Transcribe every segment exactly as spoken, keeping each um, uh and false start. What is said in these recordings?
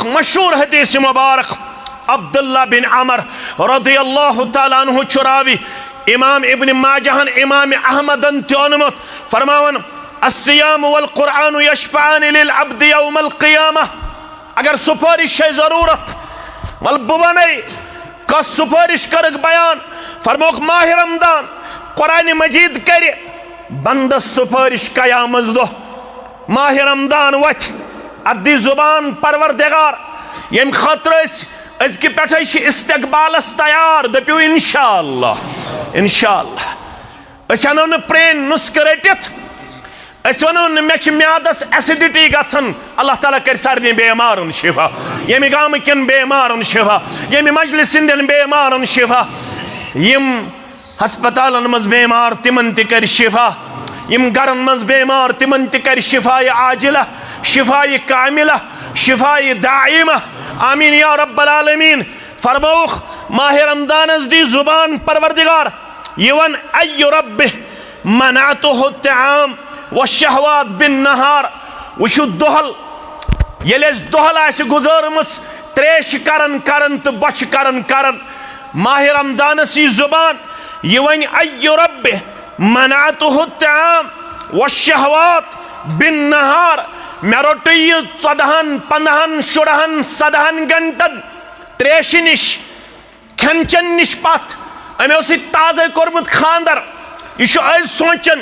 مشہور حدیث مبارک، عبداللہ بن عمر رضی اللہ تعالیٰ عنہ چھُ راوی، امام ابن ماجہن، امام احمدن تہِ اوٚنمُت، فرماوان، الصیام والقرآن یشفعان للعبد یوم القیامہ۔ اگر سفارش چھے ضرورت، ول بہٕ ونے کس سفارش کرک بیان، فرموک ماہ رمضان، قرآن مجید کرِ بندس سفارش قیامس دۄہ۔ ماہ رمضان وتھِ، اتھ دی زبان پروردگار، ییٚمہِ خٲطرٕ أسۍ أزکہِ پٮ۪ٹھے چھِ استقبالس تیار۔ دٔپِو انشاءاللہ، انشاءاللہ۔ أسۍ انو نہٕ پرٛٲنۍ نُسخہٕ رٔٹِتھ، أسۍ ونو نہٕ مےٚ چھِ میادس ایسیڈیٹی گژھان۔ اللہ تعالیٰ کرِ سارنٕے بیمارن شفا، ییٚمہِ گامہٕ کٮ۪ن بیمارن شفا، ییٚمہِ مجلس ہٕنٛدٮ۪ن بیمارن شفا، یِم ہسپتالن منٛز بیمار تِمن تہِ کرِ شفا، یِم گرن منٛز بیمار تِمن تہِ کرِ شفایہِ عاجلہ، شفایہِ کاملہ، شفایہِ دائمہ۔ آمین یا رب العالمین۔ فرمووُکھ، ماہ رمضانس دی زبان پروردگار، یہِ ون، ای رب منعته الطعام والشهوات بالنهار۔ وٕچھِو دۄہل، ییٚلہِ اَسہِ دۄہل آسہِ گُزٲرمٕژ تریش کران کران تہٕ بۄچھِ کران کران، ماہ رمضانس یہِ زبان، یہِ ونہِ، ای رب منعته الطعام والشهوات بالنهار، مےٚ روٚٹُے یہِ ژۄدہن، پندہن، شُرہن، سدہن گھنٹن تریشہِ نِش، کھٮ۪ن چٮ۪ن نِش پتھ۔ أمۍ اوس یہِ تازے کوٚرمُت خانٛدر، یہِ چھُ أزۍ سونٛچان،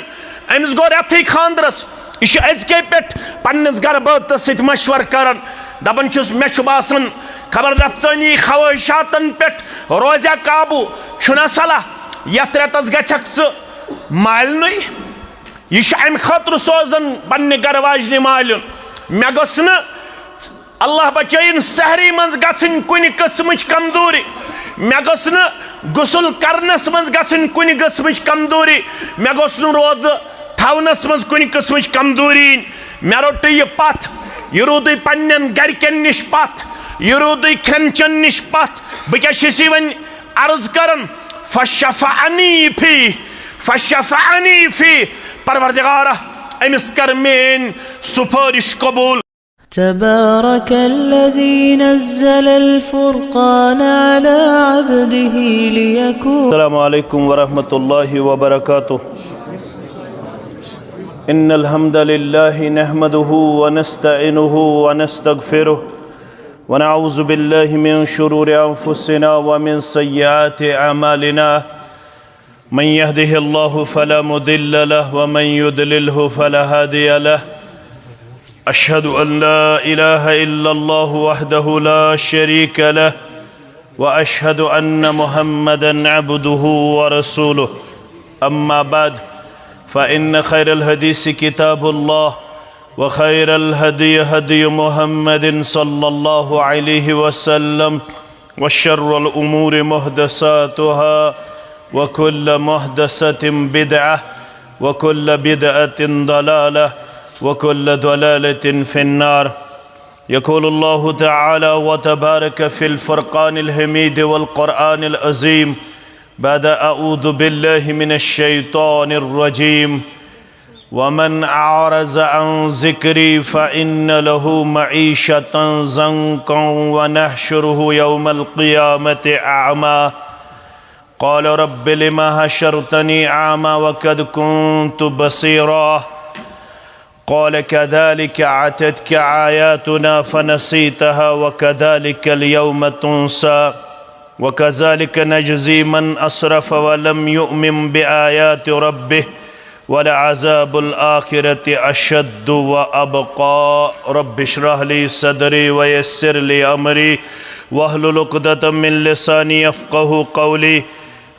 أمِس گوٚو رٮ۪تھٕے خانٛدرس، یہِ چھُ أزکے پٮ۪ٹھ پننِس گرٕ بٲژس سۭتۍ مشورٕ کران، دپان چھُس، مےٚ چھُ باسان، خبر نفسٲنی خواہشاتن پٮ۪ٹھ روزیا قابو، چھُنا صلاح، یتھ رٮ۪تس گژھکھ ژٕ مالنُے۔ یہِ چھُ امہِ خٲطرٕ سوزان پننہِ گرٕ واجنہِ مالیُن۔ مےٚ گوٚژھ نہٕ، اللہ بچٲیِن، سحری منٛز گژھٕنۍ کُنہِ قٕسمٕچ کمزوری۔ مےٚ گوٚژھ نہٕ غسل کرنس منٛز گژھٕنۍ کُنہِ قٕسمٕچ کمزوری۔ مےٚ گوٚژھ نہٕ روزٕ تھاونس منٛز کُنہِ قٕسمٕچ کمزوری یِنۍ۔ مےٚ روٚٹُے یہِ پتھ، یہِ روٗدُے پننٮ۪ن گرِکٮ۪ن نِش پتھ، یہِ روٗدُے کھٮ۪ن چٮ۪ن نِش پتھ۔ بہٕ کیٛاہ چھُس یہِ وۄنۍ عرض کران؟ فشفعنی فی، فشفعنی فی، پروردگارا، أمِس کر میٲنۍ سفٲرِش قبول۔ تبارك الذي نزل الفرقان على عبده ليكون السلام عليكم ورحمة الله وبركاته. إن الحمد لله نحمده ونستعينه ونستغفره، ونعوذ بالله من شرور أنفسنا ومن سيئات أعمالنا. من يهده الله فلا مضل له، ومن يضلله فلا هادي له. أشهد أن لا إله إلا الله وحده لا شريك له، وأشهد أن محمدا عبده ورسوله. أما بعد، فإن خير الحديث كتاب الله، وخير الهدي هدي محمد صلى الله عليه وسلم، وشر الأمور محدثاتها، وكل محدثة بدعة، وكل بدعة ضلالة، وكل ضلالة في النار. يقول الله تعالى وتبارك في الفرقان الحميد والقرآن العظيم، بعد أعوذ بالله من الشيطان الرجيم، ومن أعرض عن ذكري فإن له معيشة ضنكا ونحشره يوم القيامة أعمى. قال رب لم حشرتني أعمى وقد كنت بصيرا. قال كذلك أتتك آياتنا فنسيتها وكذلك اليوم تنسى. وكذلك نجزي من أسرف ولم يؤمن بآيات ربه ولعذاب الآخرة أشد وأبقى. رب اشرح لي صدري ويسر لي أمري واحلل عقدة من لساني يفقهوا قولي.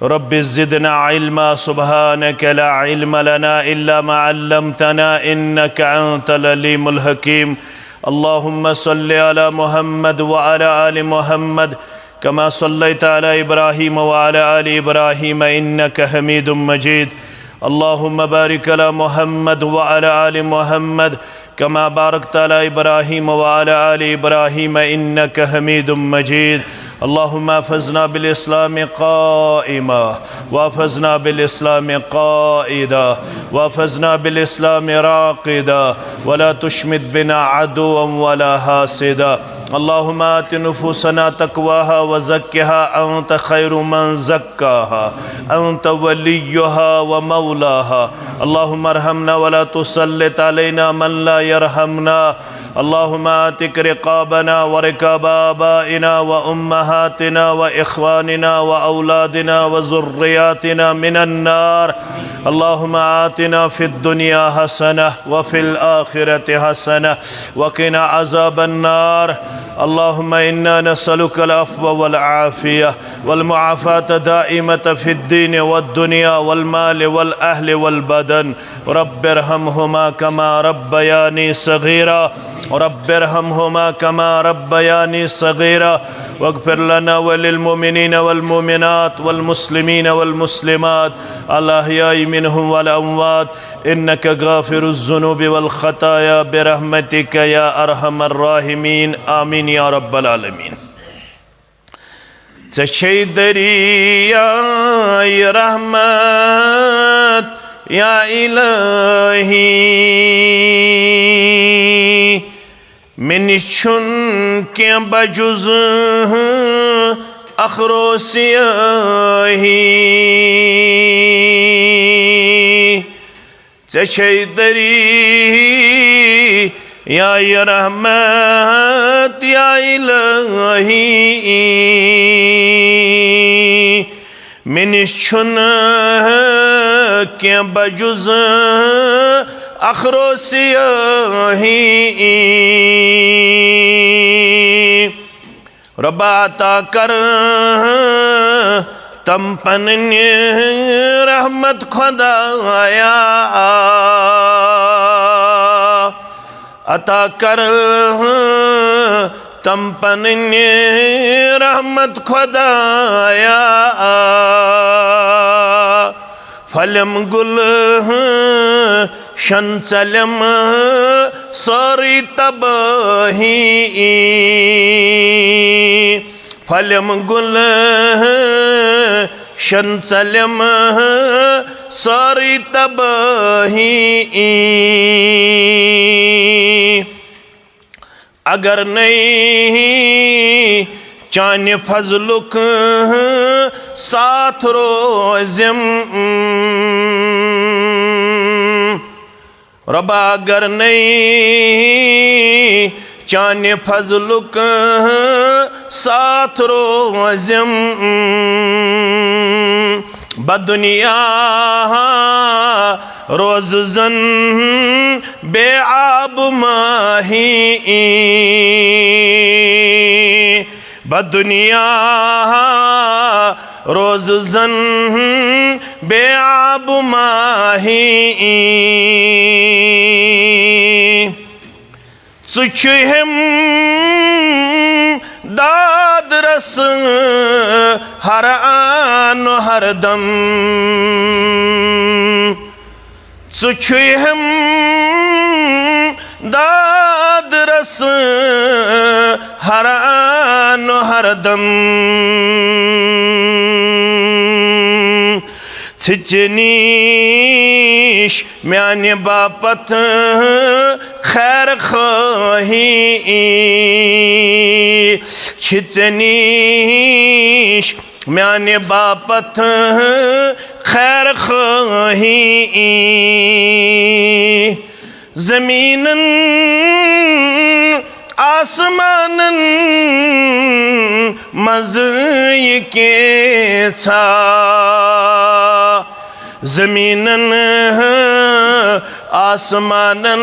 رب زدنا علما. سبحانك لا علم لنا إلا ما علمتنا إنك أنت العليم الحكيم. اللهم صل على محمد وعلى آل محمد كما صليت على إبراهيم وعلى آل إبراهيم إنك حميد مجيد. اللهم بارك على محمد وعلى آل محمد كما باركت على إبراهيم وعلى آل إبراهيم إنك حميد مجيد. اللهم احفظنا بالإسلام قائما، واحفظنا بالإسلام قائدا، واحفظنا بالإسلام راقدا، ولا تشمت بنا عدوا ولا حاسدا. اللهم آت نفوسنا تقواها وزكها أنت خير من زكاها أنت وليها ومولاها. اللهم ارحمنا ولا تسلط علينا من لا يرحمنا. اللهم اعتق رقابنا ورقاب آبائنا وأمهاتنا وإخواننا وأولادنا وذرياتنا من النار. اللهم آتنا في الدنيا حسنة وفي الآخرة حسنة وقنا عذاب النار. اللهم إنا نسألك العفو والعافية والمعافاة دائمة في الدين والدنيا والمال والأهل والبدن. رب ارحمهما كما ربياني صغيرا. رب ارحمهما كما ربياني صغيرا. واغفر لنا وللمؤمنين والمؤمنات والمسلمين والمسلمات الأحياء منهم والأموات إنك غافر الذنوب والخطايا برحمتك يا أرحم الراحمين. آمين يا رب العالمين. ژےٚ چھے دریاے رحمت یا الہی، مےٚ نِش چھُنہٕ کینٛہہ بجُز اخرو سیاہی۔ ژےٚ چھے دریاے رحمت یا الہی، مےٚ نِش چھُنہٕ کینٛہہ بجُز اخرو سیاہی۔ رۄبا عطا کر تم پننہِ رحمت خدایا، عطا کر تم پننہِ رحمت خدایا۔ پھلٮ۪م گُلہٕ شن ژلٮ۪م سٲرٕے تبٲہی۔ پھلٮ۪م گُلہٕ شن ژلٮ۪م سٲرٕے تبٲہی۔ اگر نَے چانہِ فضلُک ساتھ روزِم، رۄبا، اگر نَے چانہِ فضلُک ساتھ روزِم، بہٕ دُنیا روزٕ زن بے آب ماہی۔ بہٕ دُنیا روزٕ زن بے آب ماہی۔ ژٕ چھُہم داد رس ہر آن ہر دم۔ ژٕ چھُہم داد رس ہر آن ہر دم۔ ژٕ چھُکھ نِش میانہِ باپتھ خیر خواہی، چھِ ژےٚ نِش میانہِ باپتھ خیر خواہی۔ زمینن آسمانن منٛز یہِ کینٛژھا، زمینن آسمانن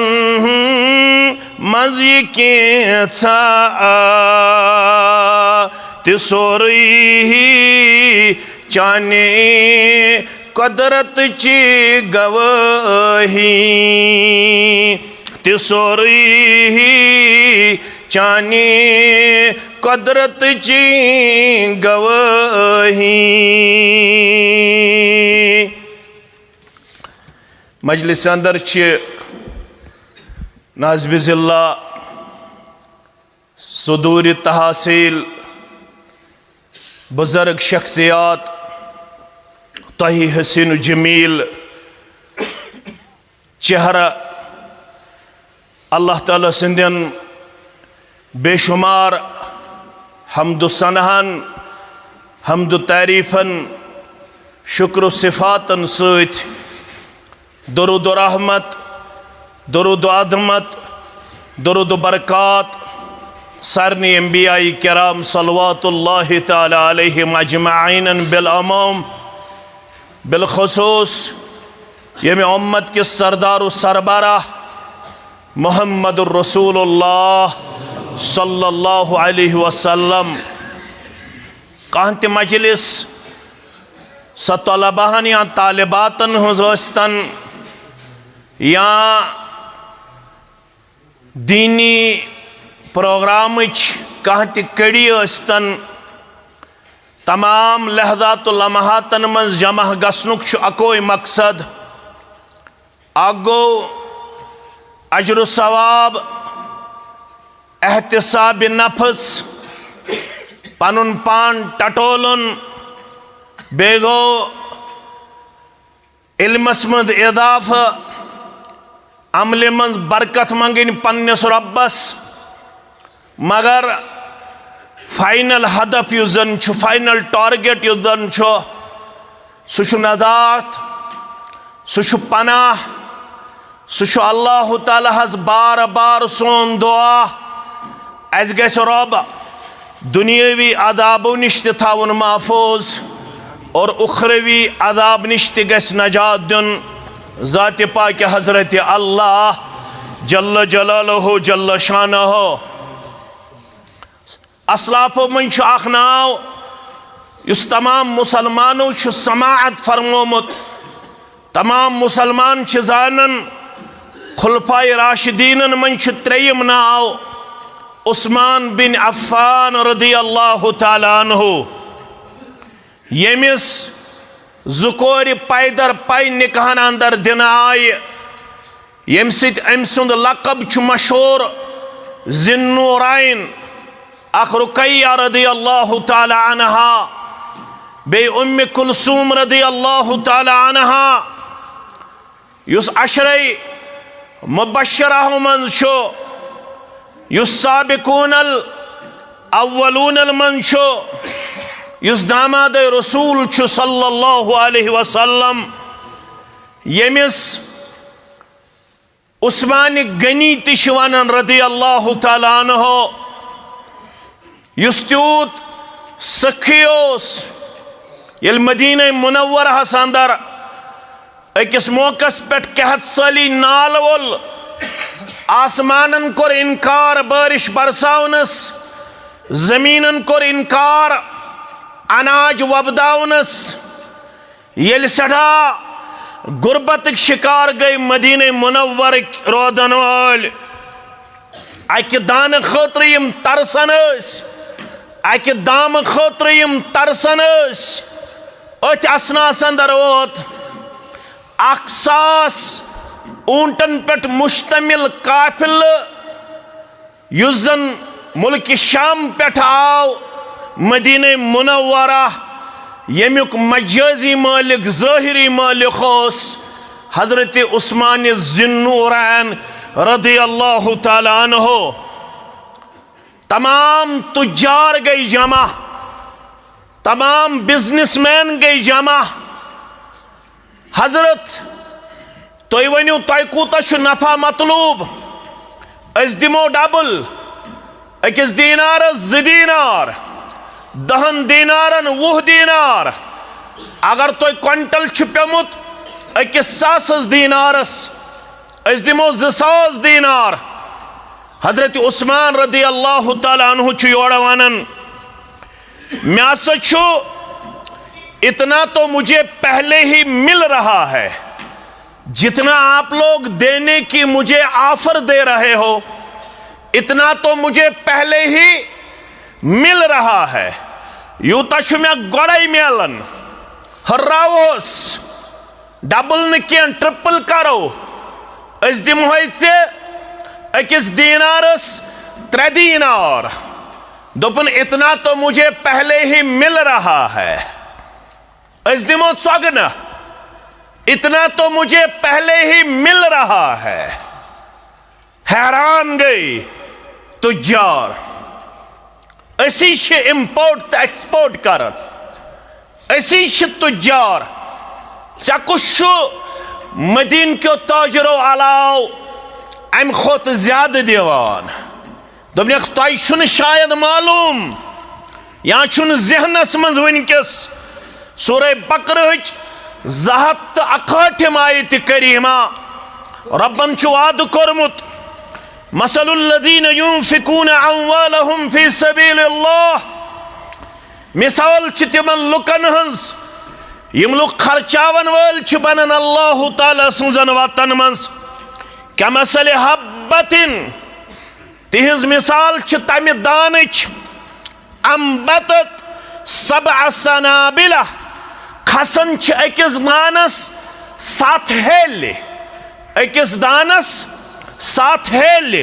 منٛز یہِ کینٛژھا، تہِ سورُے چانہِ قۄدرتٕچ گوٲہی، تہِ سورُے چانہِ قۄدرتٕچ گوٲہی۔ مجلس اندر چھِ نازبِ ضلع، صدورِ تحصیل، بزرگ شخصیات، تۄہہِ حسین و جمیل چہرہ اللہ تعالیٰ سٕنٛدٮ۪ن بے شمار حمد و ثناہن، حمد و تعریفن، شکر و صفاتن سۭتۍ درود و رحمت، درود و عظمت، درود و برکات سارنٕے انبیاء کرام صلوات اللہ تعالی علیہم اجمعین بالعموم، بالخصوص ییٚمہِ امت کِس سردار و سربراہ محمد رسول اللہ صلی اللہ علیہ وسلم۔ کانٛہہ تہِ مجلس، سۄ طلباہن یا طالباتن ہٕنٛز ٲسۍتن یا دیٖنی پروگرامٕچ کانٛہہ تہِ کڑی ٲسۍتن، تمام لحظات و لمحاتن منٛز جمع گژھنُک چھُ اکوے مقصد۔ اکھ گوٚو اجر و ثواب، احتساب نفس، پنُن پان ٹٹولُن، بیٚیہِ گوٚو علمس منٛز اضافہٕ، عملہِ منٛز برکت منٛگٕنۍ پننِس رۄبس۔ مگر فائنل ہدف یُس زن چھُ، فائنل ٹارگیٹ یُس زن چھُ، سُہ چھُ نجات، سُہ چھُ پناہ، سُہ چھُ اللہ تعالیٰ ہس بار بار سون دعا، اسہِ گژھِ رۄب دنیاوی عذابو نِش تہِ تھاوُن محفوظ اور اخروی عذاب نِش تہِ گژھِ نجات دیُن۔ ذات پاک حضرت اللہ جل جلالہ جل شانہ۔ اسلافو منٛز چھُ اکھ ناو یُس تمام مسلمانو چھُ سماعت فرمومُت، تمام مسلمان چھِ زانان۔ خلفائے راشدینن منٛز چھُ ترٛیٚیِم ناو عثمان بن عفان رضی اللہ تعالیٰ عنہ، ییٚمِس زٕ کورِ پیدر پے نکاحن اندر دِنہٕ آیہِ، ییٚمہِ سۭتۍ أمۍ سُنٛد لقب چھُ مشہوٗر ذی النورین، اکھ رقیہ رضی اللہ تعالیٰ عنہا، بیٚیہِ ام کلثوم رضی اللہ تعالیٰ عنہا، یُس عشرے مبشرہ منٛز چھُ، یُس سابقون الاولون منٛز چھُ، یُس داماد رسول چھُ صلی اللہ علیہ وسلم، ییٚمِس عثمان غنی تہِ چھِ ونان رضی اللہ تعالیٰ عنہ، یُس تیوٗت سخی اوس، ییٚلہِ مدینہ منورہس اندر أکِس موقعس پٮ۪ٹھ قحط سٲلی نالہٕ وول، آسمانن کوٚر انکار بارش برساونس، زمیٖنن کوٚر انکار اناج وۄپداونس۔ ییٚلہِ سٮ۪ٹھاہ غربتٕکۍ شکار گٔے مدینہ منورٕکۍ روزن وٲلۍ، اکہِ دانہٕ خٲطرٕ یِم ترسان ٲسۍ، اکہِ دامہٕ خٲطرٕ یِم ترسان ٲسۍ، أتھۍ اثناہس اندر ووت اکھ ساس اوٗنٹن پٮ۪ٹھ مشتمل قافلہٕ، یُس زن ملک شام پٮ۪ٹھ آو مدینہ منورہ، ییٚمیُک مجازی مالک، ظٲہری مالک اوس حضرت عثمان ذی النورین رضی اللہ تعالیٰ عنہ۔ تمام تجار گٔے جمع، تمام بزنس مین گٔے جمع۔ حضرت، تُہۍ ؤنِو، تۄہہِ کوٗتاہ چھُ نفع مطلوب؟ أسۍ دِمو ڈبل، أکِس دینارس زٕ دینار، دہن دینارن وُہ دینار۔ اگر تۄہہِ کوینٹل چھُ پیوٚمُت أکِس ساسس دینارس، أسۍ دِمو زٕ ساس دینار۔ حضرت عثمان رضی اللہ تعالیٰ عنہ چھُ یورٕ ونان، مےٚ ہسا چھُ، اتنا تو مجھے پہلے ہی مل رہا ہے، جتنا آپ لوگ دینے کی مجھے آفر دے رہے ہو، اتنا تو مجھے پہلے ہی مل رہا ہے۔ یوٗتاہ چھُ مےٚ گۄڈَے میلان۔ ہُراوہوس، ڈبل نہٕ کینٛہہ، ٹرپل کرو۔ أسۍ دِمہوے ژےٚ أکِس دینارس ترٛےٚ دینار۔ دوٚپُن، اتنا تو مجھے پہلے ہی مل رہا ہے۔ أسۍ دِمو ژۄگنہٕ۔ اتنا تو مجھے پہلے ہی مل رہا ہے۔ حیران گٔے، تجار، أسی چھِ امپورٹ تہٕ ایکسپورٹ کران، أسی چھِ تجار۔ ژےٚ کُس چھُ مدینہٕ کیو تاجرو علاوٕ امہِ کھۄتہٕ زیادٕ دِوان؟ دوٚپنکھ، تۄہہِ چھُنہٕ شاید معلوم، یا چھُنہٕ ذہنس منٛز وٕنکیٚس سورہ بقرہٕچ زٕ ہتھ تہٕ اکہٲٹھِم آیتِ کریمہ۔ رۄبن چھُ وعدٕ کوٚرمُت، مثل الذين ينفقون أموالهم في سبيل الله، مثال چھِ تِمن لُکن ہٕنٛز، یِم لُکھ خرچاون وٲلۍ چھِ بنان اللہ تعالیٰ سٕنٛزن وتن منٛز، كمثل حبة، تِہنٛز مثال چھِ تمہِ دانٕچ، انبتت سبع سنابل، کھسان چھِ أکِس دانس ستھ ہیٚلہِ، أکِس دانس ستھ ہیٚلہِ،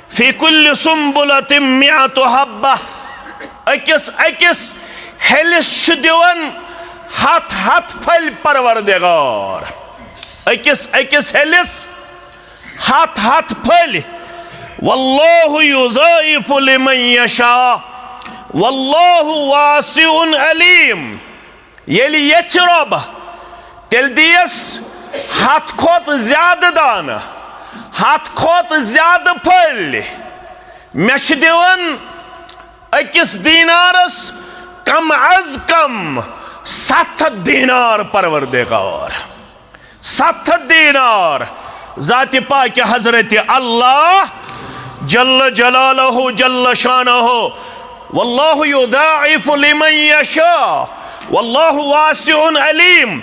في كل سنبلة مئة حبة، أکِس أکِس ہیٚلِس چھُ دِوان ہتھ ہتھ پھٔلۍ پروردگار، أکِس أکِس ہیٚلِس ہتھ ہتھ پھٔلۍ۔ والله يضاعف لمن يشاء والله واسع عليم۔ ییٚلہِ یژھِ رۄب، تیٚلہِ دِیس ہتھ کھۄتہٕ زیادٕ دانہٕ، ہتھ کھۄتہٕ زیادٕ پھٔلۍ۔ مےٚ چھِ دِوان أکِس دینارس کم از کم ستھ ہتھ دینار پروردگار۔ ستھ ہتھ دینار ذات پاک حضرت اللہ جل جلالہ جل شانہ۔ والله يضاعف لمن يشاء والله واسع عليم۔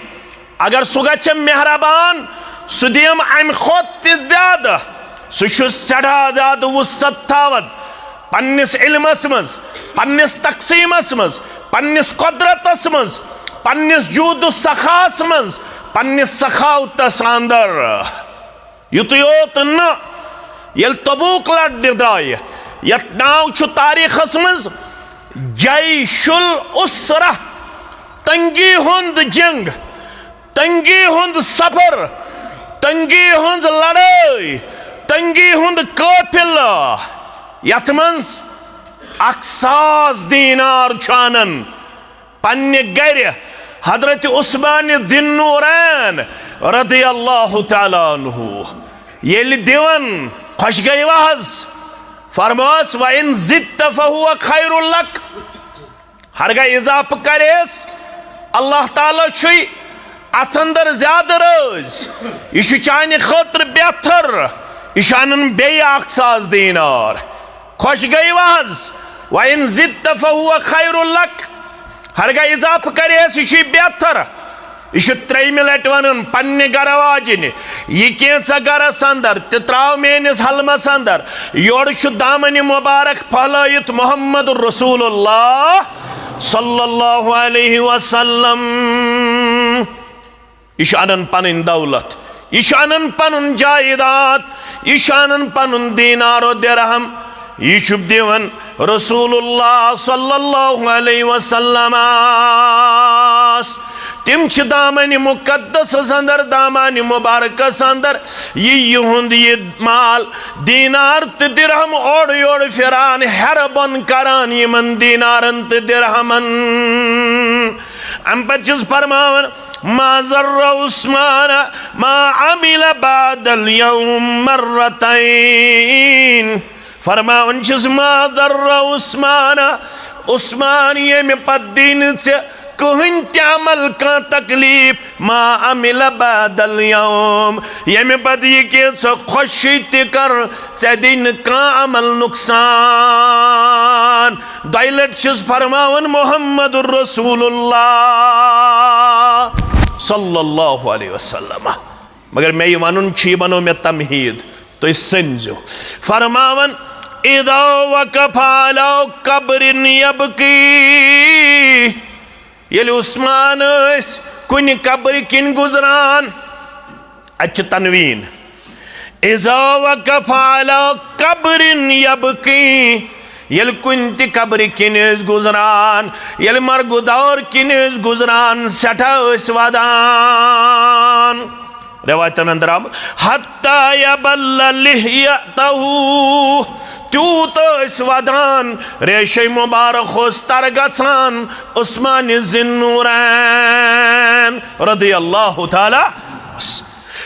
اگر سُہ گژھِ مہربان، سُہ دِیم امہِ کھۄتہٕ تہِ زیادٕ۔ سُہ چھُ سٮ۪ٹھاہ زیادٕ وسعت تھاوان پننِس علمس منٛز، پننِس تقسیٖمس منٛز، پننِس قۄدرتس منٛز، پننِس جود و سخاہس منٛز، پننِس سخاوتس اندر۔ یُتُے یوت نہٕ، ییٚلہِ تبوک لڑنہِ درٛایہِ، یتھ ناو چھُ تاریخس منٛز جیش العسرہ، تنگی ہُنٛد جنگ، تنگی ہُنٛد سفر، تنگی ہٕنٛز لڑٲے، تنگی ہُنٛد قٲفلہٕ، یتھ منٛز اکھ ساس دینار چھُ انان پننہِ گرِ حضرت عثمان ذی النورین رضی اللہ تعالیٰ عنہ۔ ییٚلہِ دِوان، خۄش گٔیوا حظ؟ فرمٲس، وَإِن زِدتَ فَهُوَ خَيْرٌ لَكَ۔ ہرگاہ اضافہٕ کرٮ۪س، اللہ تعالیٰ چھُے اتھ اندر زیادٕ رٲضۍ۔ یہِ چھُ چانہِ خٲطرٕ بہتر۔ یہِ چھُ انان بیٚیہِ اکھ ساس دینار۔ خۄش گٔیوا حظ؟ وَإِن زِدتَ فَهُوَ خَيْرٌ لَكَ۔ ہرگاہ اضافہٕ کرٮ۪س، یہِ چھُے بہتر۔ یہِ چھُ ترٛیٚیِمہِ لٹہِ ونان پننہِ گرٕ واجنہِ، یہِ کینٛژھا گرس اندر تہِ تراو میٲنِس حلمس اندر۔ یورٕ چھُ دامنہِ مبارک پھہلٲیِتھ محمد رسول اللہ صلی اللہ علیہ وسلم۔ یہِ چھُ انان پنٕنۍ دولت، یہِ چھُ انان پنُن جائیداد، یہِ چھُ انان پنُن دینار و درہم۔ یہِ چھُ دِوان رسول اللہ صلی اللہ علیہ وسلمس۔ تِم چھِ دامنہِ مقدسس اندر، دامنہِ مبارکس اندر، یہِ یِہُنٛد یہِ مال، دینار تہٕ درہم اورٕ یورٕ پھران، ہیرٕ بۄن کران یِمن دینارن تہٕ درہمن۔ امہِ پتہٕ چھِس فرماوان، ما ضر عثمان ما عمل بعد اليوم مرتين۔ فرماوان چھِس، ما ضر عثمان، عثمان، ییٚمہِ پتہٕ دی نہٕ ژےٚ کٕہٕنۍ تہِ عمل کانٛہہ تکلیف، ما عمل بعد اليوم، ییٚمہِ پتہٕ یہِ کینٛژھا خۄشی تہِ کر، ژےٚ دی نہٕ کانٛہہ عمل نقصان۔ دۄیہِ لٹہِ چھِس فرماوان محمد رسول اللہ صلی اللہ علیہ وسلم۔ مگر مےٚ یہِ ونُن چھُ، یہِ بنوو مےٚ تمہیٖد، تُہۍ سٔنزیو۔ فرماوان، اذا وقف على قبر يبكي، ییٚلہِ عثمان ٲسۍ کُنہِ قبرِ کِنۍ گُزران، اتہِ چھِ تنوین، اذا وقف على قبر يبكي، ییٚلہِ کُنہِ تہِ قبرِ کِنۍ ٲسۍ گُزران، ییٚلہِ مرگہٕ دور کِنۍ ٲسۍ گُزران، سٮ۪ٹھاہ ٲسۍ ودان۔ روایتن اندر آمُت، حتی یبل لحیتہ، تیوٗت ٲسۍ ودان، ریشے مبارک اوس تر گژھان عثمان ذی النورین رضی اللہ تعالیٰ۔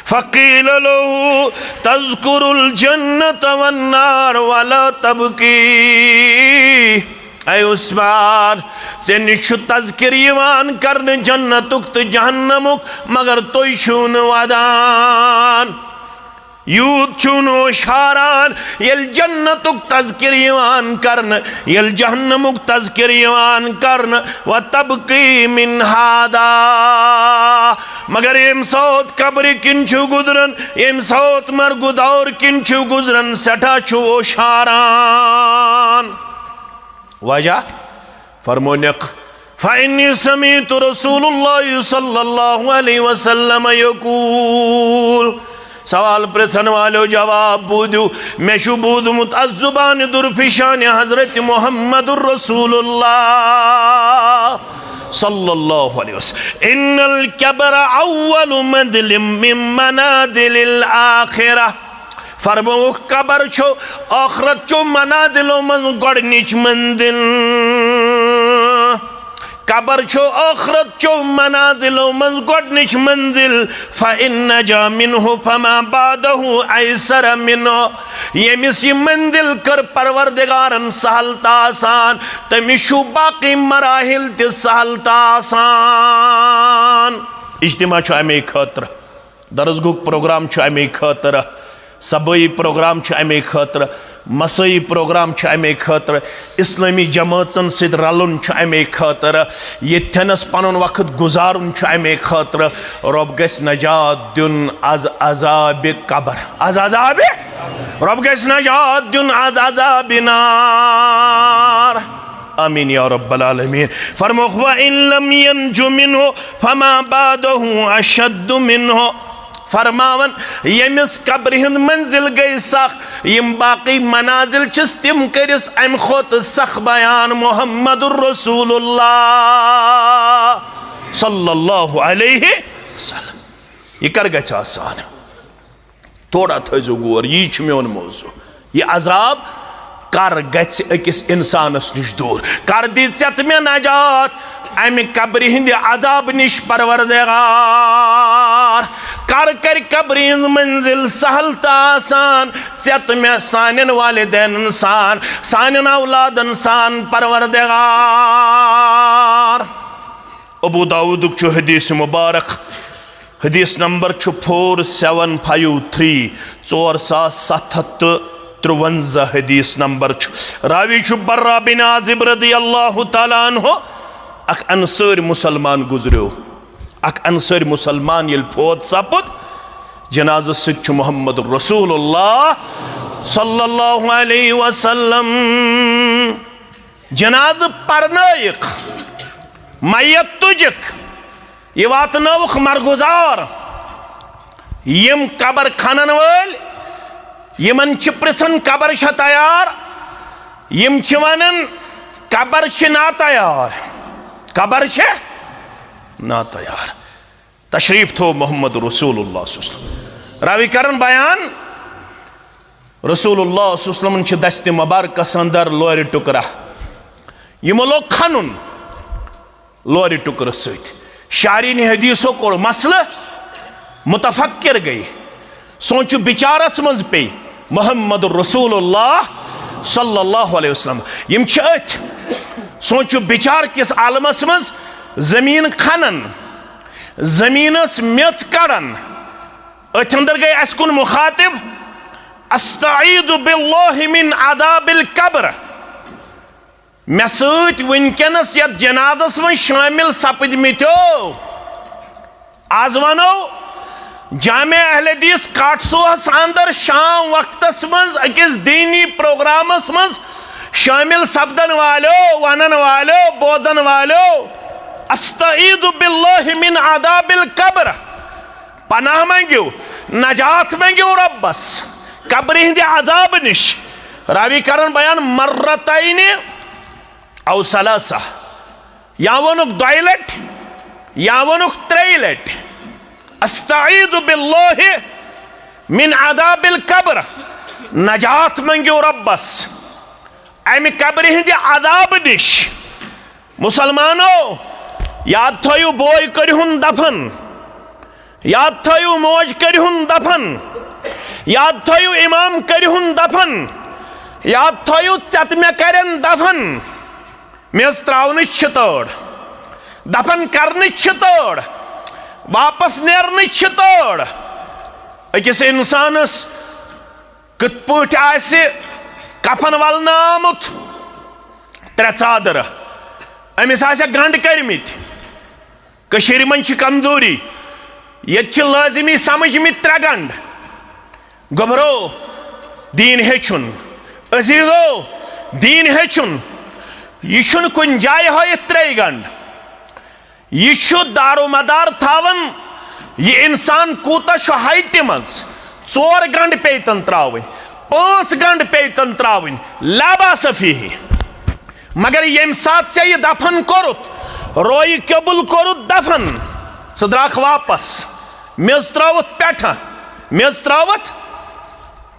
فقیل له، تذکر الجنة والنار ولا تبکی۔ اے عثمان، ژےٚ نِش چھُ تذکر یِوان کرنہٕ جنتُک تہٕ جہنمُک، مگر تُہۍ چھِو نہٕ ودان۔ یوٗت چھُو نہٕ ہوشاران، ییٚلہِ جنتُک تذکر یِوان کرنہٕ، ییٚلہِ جہنمُک تذکر یِوان کرنہٕ، وتبکی من ہذا۔ مگر ییٚمہِ ساتہٕ قبرِ کِنۍ چھُ گُزران، ییٚمہِ ساتہٕ مرگُ دور کِنۍ چھُ گُزران، سٮ۪ٹھاہ چھُ ہوشاران۔ وجہ؟ فرمونکھ، فإنی سمعت رسول اللہ صلی اللہ علیہ وسلم یقول۔ سوال پرژھن والو، جواب بوٗزِو، مےٚ چھُ بوٗزمُت از زبانِ درفشانِ حضرت محمد رسول اللہ صلی اللہ علیہ وسلم، ان القبر اول منزل من منازل الآخرہ۔ فرمووُکھ، قبر چھُ ٲخرت چو منازلو منٛز گۄڈٕنِچ منزل۔ قبر چھُ ٲخرت چو منازلو منٛز گۄڈٕنِچ منزل۔ فإن نجا منه فما بعده أيسر منه۔ ییٚمِس یہِ منزل کٔر پروردگارن سہل تہٕ آسان، تٔمِس چھُ باقٕے مراحل تہِ سہل تہٕ آسان۔ اجتماع چھُ اَمے خٲطرٕ۔ درسگاہُک پروگرام چھُ اَمے خٲطرٕ، صبٲیی پروگرام چھُ اَمے خٲطرٕ، مسٲیی پروگرام چھُ اَمے خٲطرٕ، اسلٲمی جمٲژن سۭتۍ رلُن چھُ اَمے خٲطرٕ، ییٚتھٮ۪نس پنُن وقت گُزارُن چھُ اَمے خٲطرٕ۔ رۄب گژھِ نجات دیُن از عذابِ قبر، از عذابِ، رۄب گژھِ نجات دیُن از عذابِ نار۔ آمین یا رب العالمین۔ فرموکھ، وَإِن لَّمْ يَنْجُ مِنْهُ فَمَا بَعْدَهُ أَشَدُّ مِنْهُ۔ فرماوان، ییٚمِس قبرِ ہٕنٛز منزل گٔے سخ، یِم باقٕے منازل چھِس، تِم کٔرِس اَمہِ کھۄتہٕ سخ بیان محمد رسول اللہ صلی اللہ علیہ وسلم۔ یہِ کر گژھِ آسان؟ تھوڑا تھٲیزیو غور، یی چھُ میون موضوع۔ یہِ عذاب کر گژھِ أکِس اِنسانَس نِش دوٗر؟ کر دی ژےٚ تہٕ مےٚ نجات اَمہِ قبرِ ہِنٛدِ عذاب نِش پروردگار؟ کر کرِ قبرِ ہِنٛز منزل سہل تہٕ آسان ژےٚ تہٕ مےٚ، سانٮ۪ن والدینَن سان، سانٮ۪ن اولادَن سان پروردگار؟ ابو داؤدُک چھُ حدیث مبارک، حدیث نمبر چھُ فور سیون فائیو تھری، ژور ساس ستھ ہتھ تہٕ ترٛوَنزاہ حدیث نمبر چھُ۔ راوی چھُ براء بن عازب رضی اللہ تعالیٰ عنہ۔ اکھ انصٲرۍ مسلمان گُزریو، اکھ انصٲرۍ مسلمان ییٚلہِ فوت سپُد، جنازس سۭتۍ چھُ محمد رسول اللہ صلی اللہ علیہ وسلم۔ جنازٕ پرنٲیِکھ، میت تُجِکھ، یہِ واتنٲوُکھ مرگُزار۔ یِم قبر کھنن وٲلۍ، یِمن چھِ پرژھان، قبر چھا تیار؟ یِم چھِ ونان، قبر چھِ ناتیار، قبر چھِ ناتیار۔ تشریف تھوو محمد رسول اللہ صلی اللہ علیہ وسلم۔ راوی کرن بیان، رسول اللہ صلی اللہ علیہ وسلمن چھِ دستِ مبارکس اندر لورِ ٹُکرہ، یِمو لوگ کھنُن لورِ ٹُکرٕ سۭتۍ۔ شارحینِ حدیثو کوٚر مسلہٕ، متفکر گٔے، سونچو بچارس منٛز پیٚیہِ محمد رسول اللہ صلی اللہ علیہ وسلم۔ یِم چھِ أتھۍ سونچو بچار کِس عالمس منٛز زٔمیٖن کھنان، زٔمیٖنس میٚژ کڑان۔ أتھۍ اندر گٔے اسہِ کُن مخاطب، استعیذ باللہ من عذاب القبر۔ مےٚ سۭتۍ وٕنکیٚنس یتھ جنازس منٛز شٲمِل سپٕدمٕتیو، از ونو، جامع اہل حدیث کاٹھسوہس اندر شام وقتس منٛز أکِس دینی پروگرامس منٛز شٲمِل سپدن والیو، ونن والیو، بوزن والیو، استعیذ باللہ من عذاب القبر، پناہ منگیو، نجات منگیو رۄبس قبرِ ہٕنٛدِ عذاب نِش۔ راوی کرن بیان، مرتین او ثلاثہ، یا ووٚنُکھ دۄیہِ لٹہِ، یا ووٚنُکھ ترٛیٚیہِ لٹہِ۔ استعیذ باللہ من عذاب القبر، نجات منگیو ربس امہِ قبرِ ہٕنٛدِ عذاب نِش۔ مسلمانو، یاد تھٲیِو، بوے کٔرِہُن دفن، یاد تھٲیِو، موج کٔرِہُن دفن، یاد تھٲیِو، امام کٔرِہُن دفن، یاد تھٲیِو، ژٮ۪تہٕ مےٚ کرن دفن۔ میٚژ ترٛاونٕچ چھِ تٲڑ، دفن کرنٕچ چھِ تٲڑ، واپس نیرنٕچ چھِ تٲڑ۔ أکِس انسانس کِتھ پٲٹھۍ آسہِ کفن ولنہٕ آمُت؟ ترٛےٚ ژادرٕ۔ أمِس آسہِ گنٛڈ کٔرمٕتۍ۔ کٔشیٖرِ منٛز چھِ کمزوری، ییٚتہِ چھِ لٲزمی سمجھمٕتۍ ترٛےٚ گنٛڈ۔ گوٚبرو، دیٖن ہیٚچھُن۔ عزیٖزو، دیٖن ہیٚچھُن۔ یہِ چھُنہٕ کُنہِ جایہِ ہٲیِتھ ترٛیٚیہِ گنٛڈ۔ یہِ چھُ دارومدار تھاوان، یہِ اِنسان کوٗتاہ چھُ ہایٹہِ منٛز۔ ژور گنٛڈ پیٚیہِ تن ترٛاوٕنۍ، پانٛژھ گنٛڈ پیٚیہِ تن ترٛاوٕنۍ، لا باس فیہ۔ مگر ییٚمہِ ساتہٕ ژےٚ یہِ دفن کوٚرُتھ، رویہِ قبول کوٚرُتھ دفن، ژٕ درٛاکھ واپس، میٚژ ترٛٲوٕتھ پٮ۪ٹھٕ، میٚژ ترٛٲوٕتھ،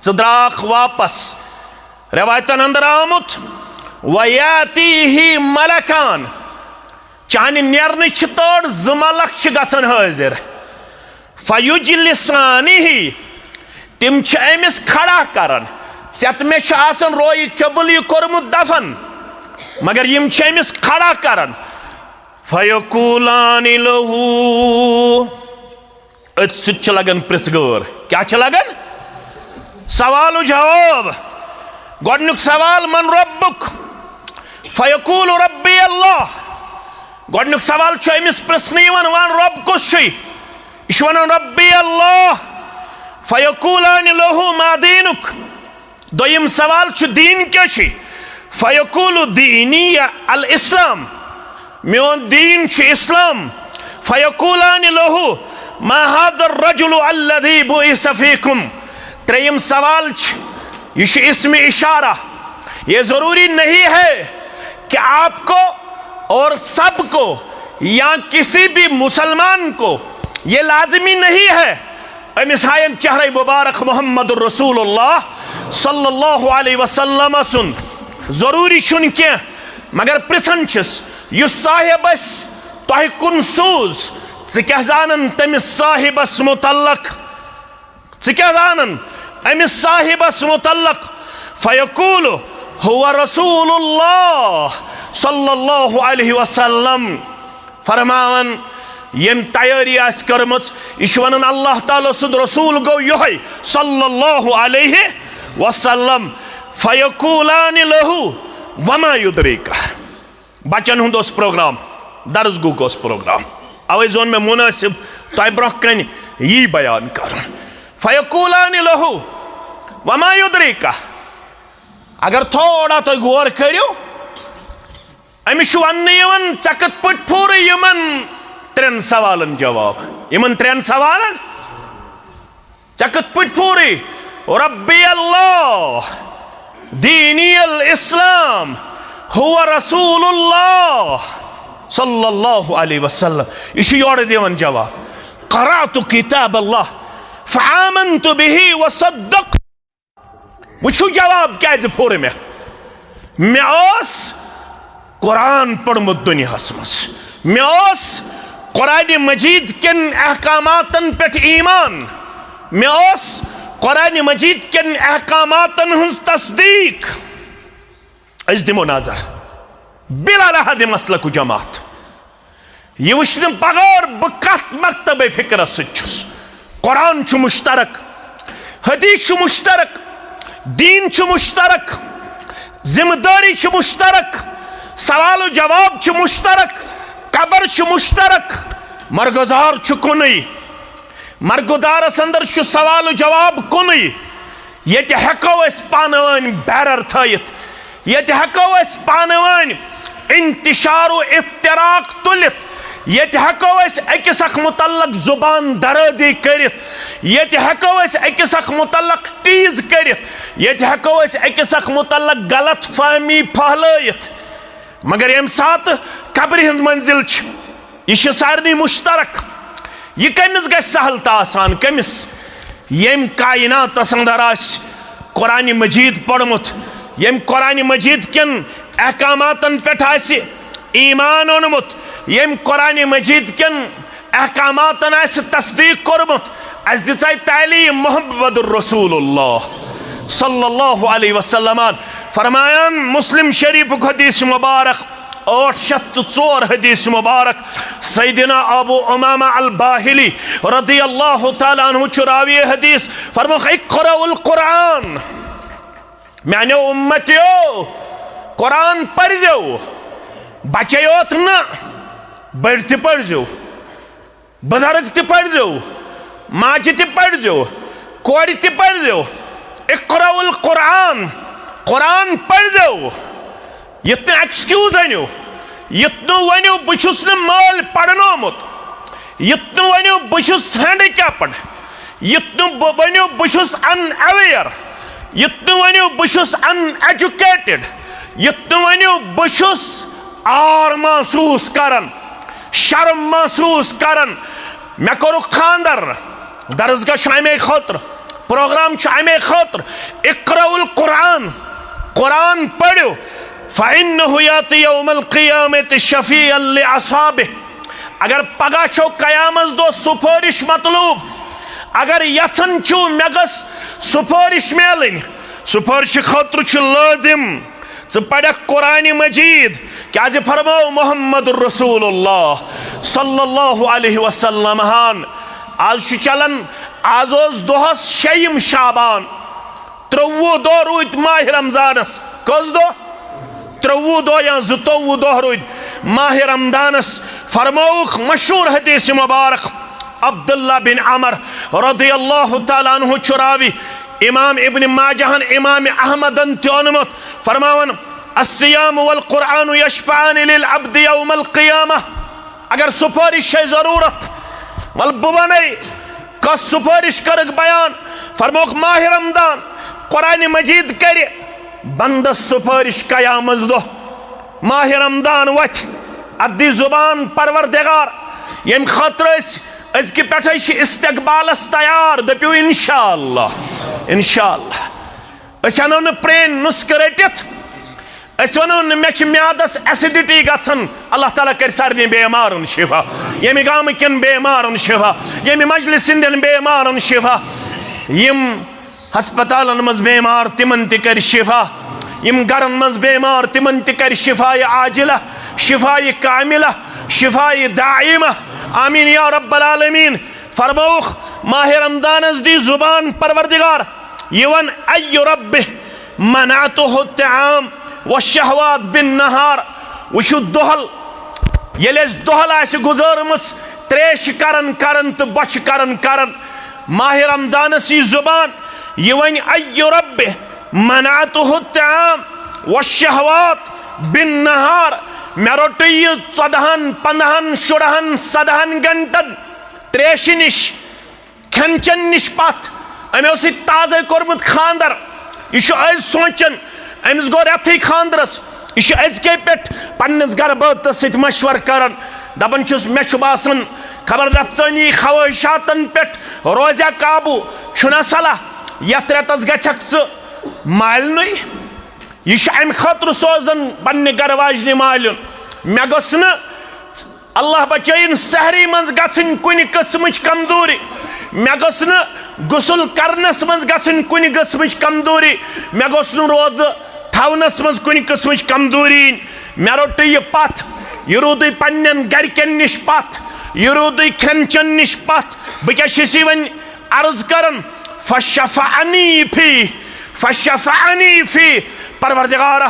ژٕ درٛاکھ واپس۔ رٮ۪وایتن اندر آمُت، وَیَأْتِیهِ مَلَکَانِ، چانہِ نیرنٕچ چھِ تٲڑ، زٕ ملک چھِ گژھان حٲضِر۔ فَیُجْلِسَانِهِ، تِم چھِ أمِس کھڑا کران۔ ژےٚ تہٕ مےٚ چھُ آسان رویہِ قبول یہِ کوٚرمُت دفن، مگر یِم چھِ أمِس کھڑا کران۔ فَیَقُولَانِ لَهُ، أتھۍ سۭتۍ چھِ لگان پرٛژھ گٲر۔ کیٛاہ چھِ لگان؟ سوال و جواب۔ گۄڈٕنیُک سوال، من ربک؟ فیقول ربی اللہ۔ گۄڈٕنیُک سوال چھُ أمِس پرٛژھنہٕ یِوان، وَن رۄب کُس چھُے؟ یہِ چھُ وَنان ربی اللہ۔ فیقولان لہ ما دینک۔ دوٚیِم سوال چھُ، دیٖن کیٛاہ چھُے؟ فیقول دینی الاسلام۔ میون دیٖن چھُ اسلام۔ فیقولان لہ ما هذا الرجل الذی بعث فیکم۔ ترٛیٚیِم سوال چھُ، یہِ چھُ اسم اشارہ۔ یہ ضروری نہیں ہے کہ آپ کو اور سب کو یا کسی بھی مسلمان کو یہ لازمی نہیں ہے أمِس ہاین چہرے مبارک محمد رسول اللہ صلی اللہ علیہ وسلم سُنٛد۔ ضروری چھُنہٕ کینٛہہ، مگر پرژھان چھِس، یُس صاحب اسہِ تۄہہِ کُن سوٗز، ژٕ کیٛاہ زانان تٔمِس صاحبس متعلق؟ ژٕ کیٛاہ زانان أمِس صاحبس متعلق؟ فیقول هو رسول اللہ صلی اللہ علیہ وسلم۔ فرماوان، ییٚمۍ تیٲری آسہِ کٔرمٕژ، یہِ چھُ ونان، اللہ تعالیٰ سُنٛد رسول گوٚو یِہوٚے صلی اللہ علیہ وسلم۔ فیقولان لہ وما یدریک۔ بچن ہُنٛد اوس پروگرام، درس گوٚو اوس پروگرام، اوے زون مےٚ مناسب تۄہہِ برونٛہہ کنہِ یی بیان کرُن۔ فیقولان لہ وما یدریک۔ اگر تھوڑا تُہۍ غور کٔرِو، أمِس چھُ وننہٕ یِوان، ژےٚ کِتھ پٲٹھۍ پھوٗرٕ یِمن ترٛٮ۪ن سوالن جواب؟ یِمن ترٛٮ۪ن سوالن؟ ژےٚ کِتھ پٲٹھۍ پھوٗرٕ؟ ربی اللہ، دینی الاسلام، هو رسول اللہ صلی اللہ علیہ وسلم۔ یہِ چھُ یورٕ دِوان جواب، قرأت کتاب اللہ فآمنت به وصدقت۔ وٕچھِو جواب کیٛازِ پھوٚر مےٚ۔ مےٚ اوس قرآن پوٚرمُت دُنیاہَس منٛز۔ مےٚ اوس قرآنِ مجیٖد کٮ۪ن احکاماتَن پٮ۪ٹھ ایمان۔ مےٚ اوس قرآنِ مجیٖد کٮ۪ن احکاماتَن ہٕنٛز تصدیٖق۔ أسۍ دِمو نظر۔ بِلا لحاظِ مسلک و جماعت۔ یہِ وٕچھنہٕ بغٲر بہٕ کتھ مکتبے فکرس سۭتۍ چھُس۔ قرآن چھُ مشترک، حدیث چھُ مشترک، دیٖن چھُ مشترک، ذمہ دٲری چھِ مشترک، سوال و جواب چھُ مشترک، قبر چھُ مشترک، مرگزار چھُ کُنُے۔ مرگزارس اندر چھُ سوال و جواب کُنُے۔ ییٚتہِ ہٮ۪کو أسۍ پانہٕ ؤنۍ بیرر تھٲیِتھ، ییٚتہِ ہٮ۪کو أسۍ پانہٕ ؤنۍ انتشار و افتراق تُلِتھ، ییٚتہِ ہٮ۪کو أسۍ أکِس اکھ متعلق زبان درٲدی کٔرِتھ، ییٚتہِ ہٮ۪کو أسۍ أکِس اکھ متعلق ٹیٖز کٔرِتھ، ییٚتہِ ہٮ۪کو أسۍ أکِس اکھ متعلق غلط فہمی پھہلٲیِتھ۔ مگر ییٚمہِ ساتہٕ قبرِ ہٕنٛز منزل چھِ، یہِ چھِ سارنٕے مشترک۔ یہِ کٔمِس گژھِ سہل تہٕ آسان؟ کٔمِس؟ ییٚمۍ کائناتس اندر آسہِ قرآن مجید پوٚرمُت، ییٚمۍ قرآن مجید کٮ۪ن احکاماتن پٮ۪ٹھ آسہِ ایمان اوٚنمُت، ییٚمۍ قرآن مجید کٮ۪ن احکاماتن آسہِ تصدیق کوٚرمُت۔ اسہِ دِژے تعلیٖم محمد رسول اللہ صلی اللہ علیہ وسلمن۔ فرمایان مسلم شریفُک حدیث مبارک، ٲٹھ شیٚتھ تہٕ ژور حدیث مبارک، سیدنا ابو امامہ الباہلی رضی اللہ تعالیٰ عنہ چھُ راوی حدیث، فرموکھ، "اقرأوا القرآن"، میانیو امتیو، قرآن پٔرزیو، بچے یوت نہ، بٔڑۍ تہِ پٔرزیو۔ بزرگ تہِ پٔرزیو، ماجہِ تہِ پٔرزیو، کورِ تہِ پٔرزیو۔ اقرأوا القرآن، قرآن پٔرزیو۔ یُتھ نہٕ excuse أنِو، یُتھ نہٕ ؤنِو، "بہٕ چھُس نہٕ مٲلۍ پرنومُت"، یُتھ نہٕ ؤنِو، "بہٕ چھُس handicapped"، یُتھ نہٕ بہٕ ؤنِو، "بہٕ چھُس unaware"، یُتھ نہٕ ؤنِو، "بہٕ چھُس uneducated"، یُتھ نہٕ ؤنِو، "بہٕ چھُس عار محسوٗس کران، شرم محسوٗس کران، مےٚ کوٚرُکھ خانٛدر"۔ درسگاہ چھُ امے خٲطرٕ، پروگرام چھُ امے خٲطرٕ۔ اقرأوا القرآن، قرآن پٔرِو۔ فإنه يأتي يوم القيامة شفيعا لأصحابه۔ اگر پگاہ چھو قیامس دۄہ سفٲرِش مطلوب، اگر یژھان چھِو مےٚ گٔژھ سفٲرِش میلٕنۍ، سفٲرِشہِ خٲطرٕ چھُ لٲزِم ژٕ پرکھ قرآن مجید، کیازِ فرموو محمد رسول اللہ صلی اللہ علیہ وسلم ہن۔ آز چھُ چلان، آز اوس دۄہس شیٚیِم شعبان، ترٛۆوُہ دۄہ روٗدۍ ماہِ رمضانس۔ کٔژ دۄہ؟ ترٛۆوُہ دۄہ یا زٕتووُہ دۄہ روٗدۍ ماہِ رمضانس۔ فرمووُکھ مشہوٗر حدیث مبارک، عبداللہ بن عمر رضی اللہ تعالیٰ عنہ چھُ راوی، امام ابن ماجہن، امام احمدن تہِ اوٚنمُت، فرماوان، "الصيام والقرآن يشفعان للعبد يوم القيامة"۔ اگر سفٲرِش چھے ضروٗرت، ول بہٕ ونے کۄس سفٲرِش کٔرٕکھ بیان۔ فرمووُکھ ماہِ رمضان قرآن مجید کرِ بندس سفٲرِش قیامس دۄہ۔ ماہِ رمضان وتھِ، اتھ دی زبان پروردگار، ییٚمہِ خٲطرٕ أسۍ أزکہِ پٮ۪ٹھے چھِ استقبالس تیار۔ دٔپِو انشاءاللہ، انشاءاللہ۔ أسۍ انو نہٕ پرٛٲنۍ نُسخہٕ رٔٹِتھ، أسۍ ونو نہٕ مےٚ چھِ میادس acidity گژھان۔ اللہ تعالیٰ کرِ سارنٕے بیمارن شفا، ییٚمہِ گامہٕ کٮ۪ن بیمارن شفا، ییٚمہِ مجلس ہٕنٛدٮ۪ن بیمارن شفا، یِم ہسپتالن منٛز بیمار تِمن تہِ کرِ شفا، یِم گرن منٛز بیمار تِمن تہِ کرِ شفایہِ عاجلہ، شفایہِ کاملہ، شفایہِ دائمہ۔ آمین یا رب العالمین۔ فرمووُکھ ماہِ رمضانس دی زبان پروردگار، یہِ ون، "أي رب منعته الطعام والشهوات بالنهار"۔ وٕچھِو دۄہل، ییٚلہِ اَسہِ دۄہل آسہِ گُزٲرمٕژ تریش کران کران تہٕ بۄچھِ کران کران، ماہِ رمضانس یی زبان، یہِ ونہِ، "أي رب منعته الطعام والشهوات بالنهار"، مےٚ روٚٹُے یہِ ژۄدہن، پندہن، شُرہن، سدہن گنٹن تریشہِ نِش، کھٮ۪ن چٮ۪ن نِش پتھ۔ أمۍ اوس یہِ تازے کوٚرمُت خانٛدر۔ یہِ چھُ أزۍ سونٛچان، أمِس گوٚو رٮ۪تھٕے خانٛدرس۔ یہِ چھُ أزکے پٮ۪ٹھ پننِس گرٕ بٲژس سۭتۍ مشورٕ کران، دپان چھُس، مےٚ چھُ باسان، خبر نفسٲنی خواہشاتن پٮ۪ٹھ روزیا قابو، چھُنا صلاح یتھ رٮ۪تس گژھکھ ژٕ مالنُے؟ یہِ چھُ امہِ خٲطرٕ سوزان پننہِ گرٕ واجنہِ مالیُن۔ مےٚ گوٚژھ نہٕ، اللہ بچٲیِن، سحری منٛز گژھٕنۍ کُنہِ قٕسمٕچ کمزوری، مےٚ گٔژھ نہٕ غسل کرنس منٛز گژھٕنۍ کُنہِ قٕسمٕچ کمزوری، مےٚ گوٚژھ نہٕ روزٕ تھاونس منٛز کُنہِ قٕسمٕچ کمزوری یِنۍ۔ مےٚ روٚٹُے یہِ پتھ، یہِ روٗدُے پننٮ۪ن گرِکٮ۪ن نِش پتھ، یہِ روٗدُے کھٮ۪ن چٮ۪ن نِش پتھ۔ بہٕ کیٛاہ چھُس یہِ وۄنۍ عرض کران؟ فشفعنی فی، فشفعنی فی، پروردگارا،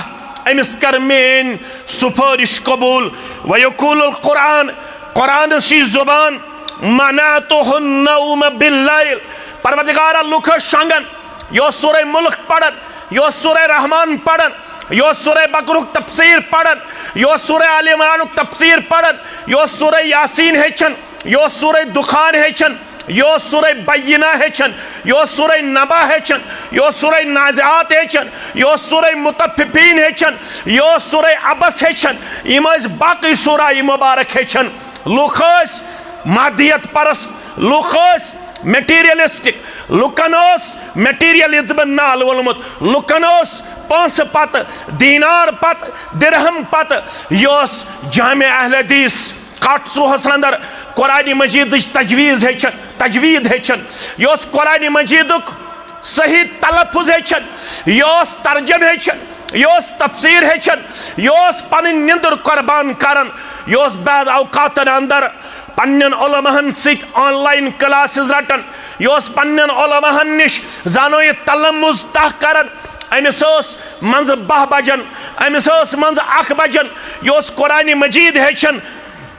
أمِس کر میٲنۍ سفٲرِش قبول۔ ویقول القرآن، قرآنس یی زبان، منعته النوم باللیل، پروردگارا، لُکھ ٲسۍ شۄنگان، یہِ اوس سورہ ملک پران، یہِ اوس سورہ رحمان پران، یہِ اوس سورہ بقرہُک تفسیر پران، یہِ اوس سورہ آل عمرانُک تفسیر پران، یہِ اوس سورہ یاسین ہیٚچھان، یہِ اوس سورہ دخان ہیٚچھان، یہِ اوس سورہ بینہ ہیٚچھان، یہِ اوس سورہ نبا ہیٚچھان، یہِ اوس سورہ نازعات ہیٚچھان، یہِ اوس سورہ مطففین ہیٚچھان، یہِ اوس سورہ عبس ہیٚچھان۔ یِم ٲسۍ باقٕے سورہ مبارک ہیٚچھان۔ لُکھ ٲسۍ مادیت پرست لوٗکھ ٲسۍ، مٹیریلسٹک لُکن اوس مٹیریلزمن نال وولمُت۔ لُکن اوس پونٛسہٕ پتہٕ، دینار پتہٕ، درہم پتہٕ۔ یہِ اوس جامع اہل حدیث کاٹسوہس اندر قرآن مجیدٕچ تجویز ہیٚچھن، تجوید ہیٚچھن۔ یہِ اوس قرآن مجیدُک صحیح تلفظ ہیٚچھن، یہِ اوس ترجمہٕ ہیٚچھن، یہِ اوس تفسیر ہیٚچھن، یہِ اوس پنٕنۍ نِندٕر قربان کران، یہِ اوس بعض اوقاتن اندر پننٮ۪ن علماہن سۭتۍ آن لائن کلاسز رٹان، یہِ اوس پننٮ۪ن علماہن نِش زانو یہِ تلمذ تہ کران۔ أمِس ٲس منٛزٕ باہ بجان، أمِس ٲس منٛزٕ اکھ بجان، یہِ اوس قرآن مجید ہیٚچھان۔